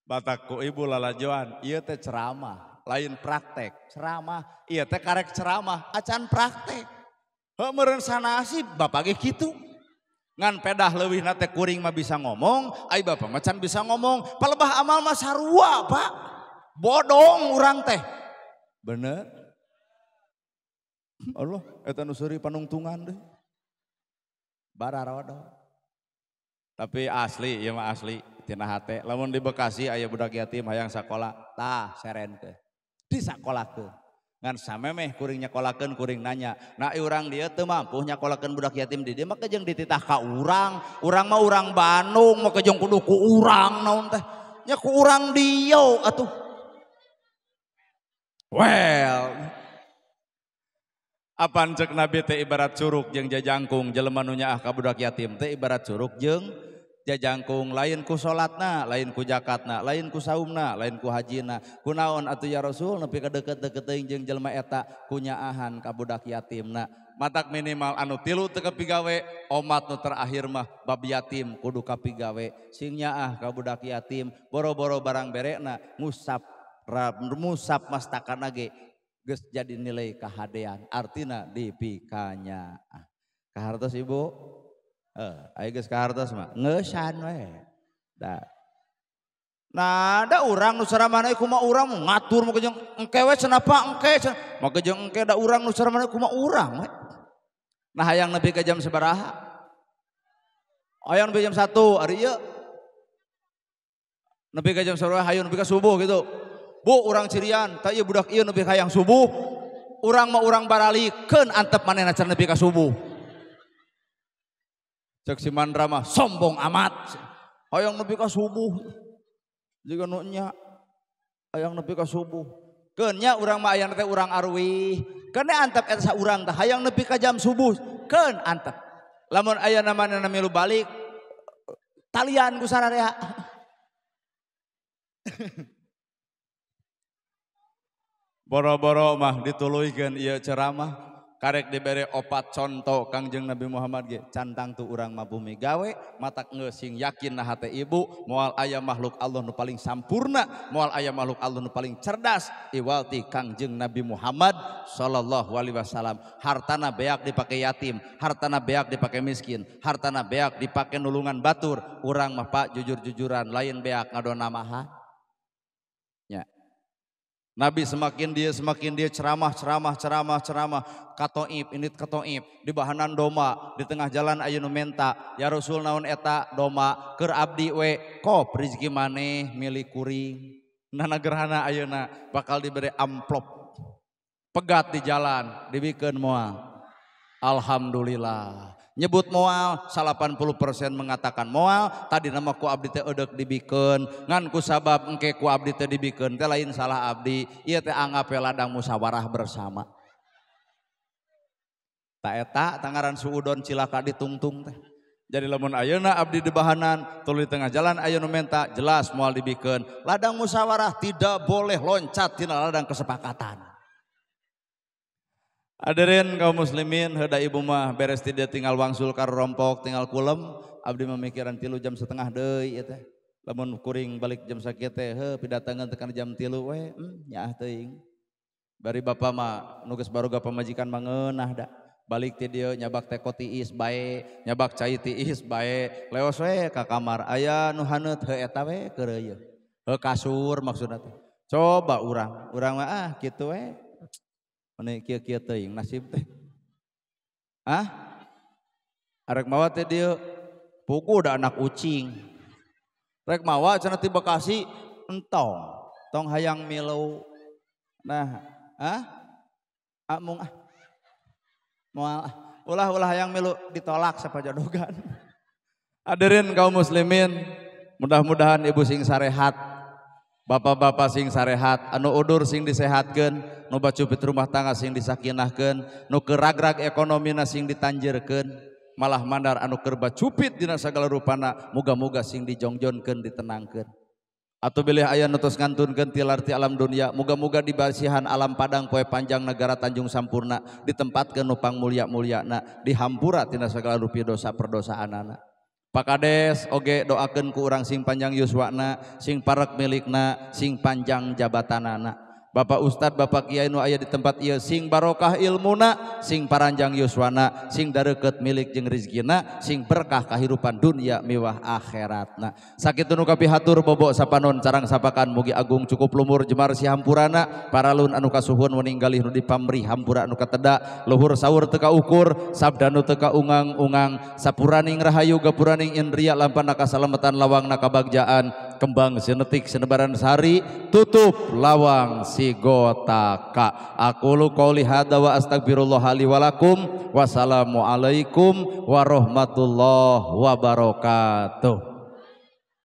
Batakku ibu lalajoan, ieu teh ceramah, lain praktek. Ceramah, ieu teh karek ceramah, acan praktek. Heuh meureun sanasi bapak ge kitu. Ngan pedah leuwihna teh kuring mah bisa ngomong, ai bapak mah can bisa ngomong. Palebah amal mah sarua, Pak. Bodong urang teh. Bener? Allah, eta nu seuri panungtungan deui. Bararodo. Tapi asli, ieu mah asli tina hate. Lamun di Bekasi aya budak yatim hayang sakola, tah serenkeun. Disakolakeun. Ngan samemeh kuring nyakolakeun kuring nanya. Nah urang dieu teu mampu nyakolakeun budak yatim di dieu mah jeung dititah ka urang. Urang mah urang Bandung mah jeung kudu ku urang naon teh. Nya ku urang dieu atuh. Well, apaan cek Nabi teh ibarat curug jeung jajangkung, jelema nu nyaah ka budak yatim teh ibarat curug jeung jajangkung, lain ku salatna, lain ku zakatna, lain ku saumna, lain ku hajina. Kunaon atuh ya Rasul nepi ka deukeut-deukeut teuing jeung jelema eta ku nyaahan ka budak yatimna. Matak minimal anu tilu teu kapigawe, omat nu terakhir mah bab yatim kudu kapigawe. Sing nyaah ka budak yatim, boro-boro barang berekna ngusap musap mastakana ge geus jadi nilai kahadean, artina dipikanya. Kahartos ibu? Ayo geus kahartos mah ngeusan we. Da. Nah, da urang nu saramana kumaha urang ngatur mah jeung engke we cenah pa engke cenah. Mah jeung engke da urang nu saramana kumaha urang we. Nah hayang nepi ka jam sabaraha? Hayang nepi jam 1 ari ieu. Nepi ka jam sabaraha hayang nepi ka subuh gitu. Bu urang cirian, tah ieu budak ieu nepi hayang subuh. Urang mah urang baralikeun antep manehna cenah nepi ka subuh. Cek si Mandra mah sombong amat. Hayang nepi ka subuh. Jiga nu nya hayang nepi ka subuh. Keun nya urang mah aya teh urang arwih. Keun antep eta saurang teh hayang nepi ka jam subuh. Keun antep. Lamun aya manehna milu balik talian ku sararea. Boro-boro mah dituluykeun ieu ceramah karek dibere opat contoh Kangjeng Nabi Muhammad ge cantang tu urang mah bumi gawe matak geus sing yakin na hate ibu moal aya makhluk Allah nu paling sampurna moal aya makhluk Allah nu paling cerdas iwalti Kangjeng Nabi Muhammad sallallahu alaihi wasallam. Hartana beak dipake yatim, hartana beak dipake miskin, hartana beak dipake nulungan batur. Urang mah Pak jujur-jujuran lain beak ngadona maha nya. Nabi semakin dia ceramah ceramah ceramah ceramah katoib ini katoib di bahanan doma di tengah jalan aya nu menta ya Rasul naon eta doma keur abdi we kop rezeki maneh milik kuring. Nana gerhana ayeuna bakal diberi amplop pegat di jalan dibikeun moal. Alhamdulillah. Nyebut moal 80% mengatakan moal tadi nama ku abdi teh eudek dibikeun ngan ku sabab engke ku abdi teh dibikeun teh lain salah abdi ieu teh anggap we ladang musyawarah bersama. Ta eta tangaran suudon cilaka ditungtung teh. Jadi lamun ayeuna abdi di bahanan tuluy tengah jalan aya nu menta jelas moal dibikeun. Ladang musyawarah tidak boleh loncat tina ladang kesepakatan. Hadirin kaum muslimin, heuda ibu mah beres tidak tinggal wangsul ka rompok, tinggal kulem, abdi memikiran 3 jam setengah deui ieu teh. Lamun kuring balik jam sakieu teh heuh pidatangeun tekan jam 3 we, nyaah teuing. Bari bapa mah nu geus baroga pamajikan mah ngeunah da. Balik ti dieu nyabak teko tiis bae, nyabak cai tiis bae, leos we ka kamar aya nu haneut heuh eta we keureuyeun. Heuh kasur maksudna teh. Coba urang, urang mah ah kitu we. Meni kieu-kieu teuing nasib teh. Ah? Arek mawa teh dieu puguh da anak ucing. Rek mawa cenah ti Bekasi entong, tong hayang milu. Nah, ah? Amung ah. Moal ah. Ulah-ulah hayang milu ditolak sapajodogan. Hadirin kaum muslimin, mudah-mudahan ibu sing sarehat. Bapak-bapak sing sarehat, anu udur sing disehatkeun, nu bacupit rumah tangga sing disakinahkeun, nu keur ragrag ekonomina sing ditanjirkeun, malah mandar anu keur bacupit dina sagala rupana, muga-muga sing dijongjonkeun ditenangkeun. Atau bilih aya nu tos ngantunkeun tilar ti alam dunia, muga-muga dibasihan alam padang poe panjang negara Tanjung Sampurna, ditempatkeun nu pangmulia-muliana, dihampura tina sagala rupi dosa perdosaanana. Pak Kades oge doakeun ku urang sing panjang yuswana, sing parek milikna, sing panjang jabatanana. Bapak Ustad, Bapak Kiai nu aya di tempat ieu sing barokah ilmuna, sing paranjang yuswana, sing dareukeut milik jeung rizkina, sing berkah kahirupan dunia miwah akhiratna. Sakitu nu kapihatur bobok sapanon carang sapakan mugi agung cukup lumur jemar si hampurana, paralun anu kasuhun wening galih nu dipamrih hampura anu kateda, luhur saur teu kaukur, sabda nu teu kaungang-ungang, sapuraning rahayu gapuraning indria lampana kasalametan lawangna kabagjaan, kembang sinetik sinebaran sari, tutup lawang sigotaka. Aqulu qouli hadza wa astagfirullah li wa lakum. Wassalamualaikum warahmatullahi wabarakatuh.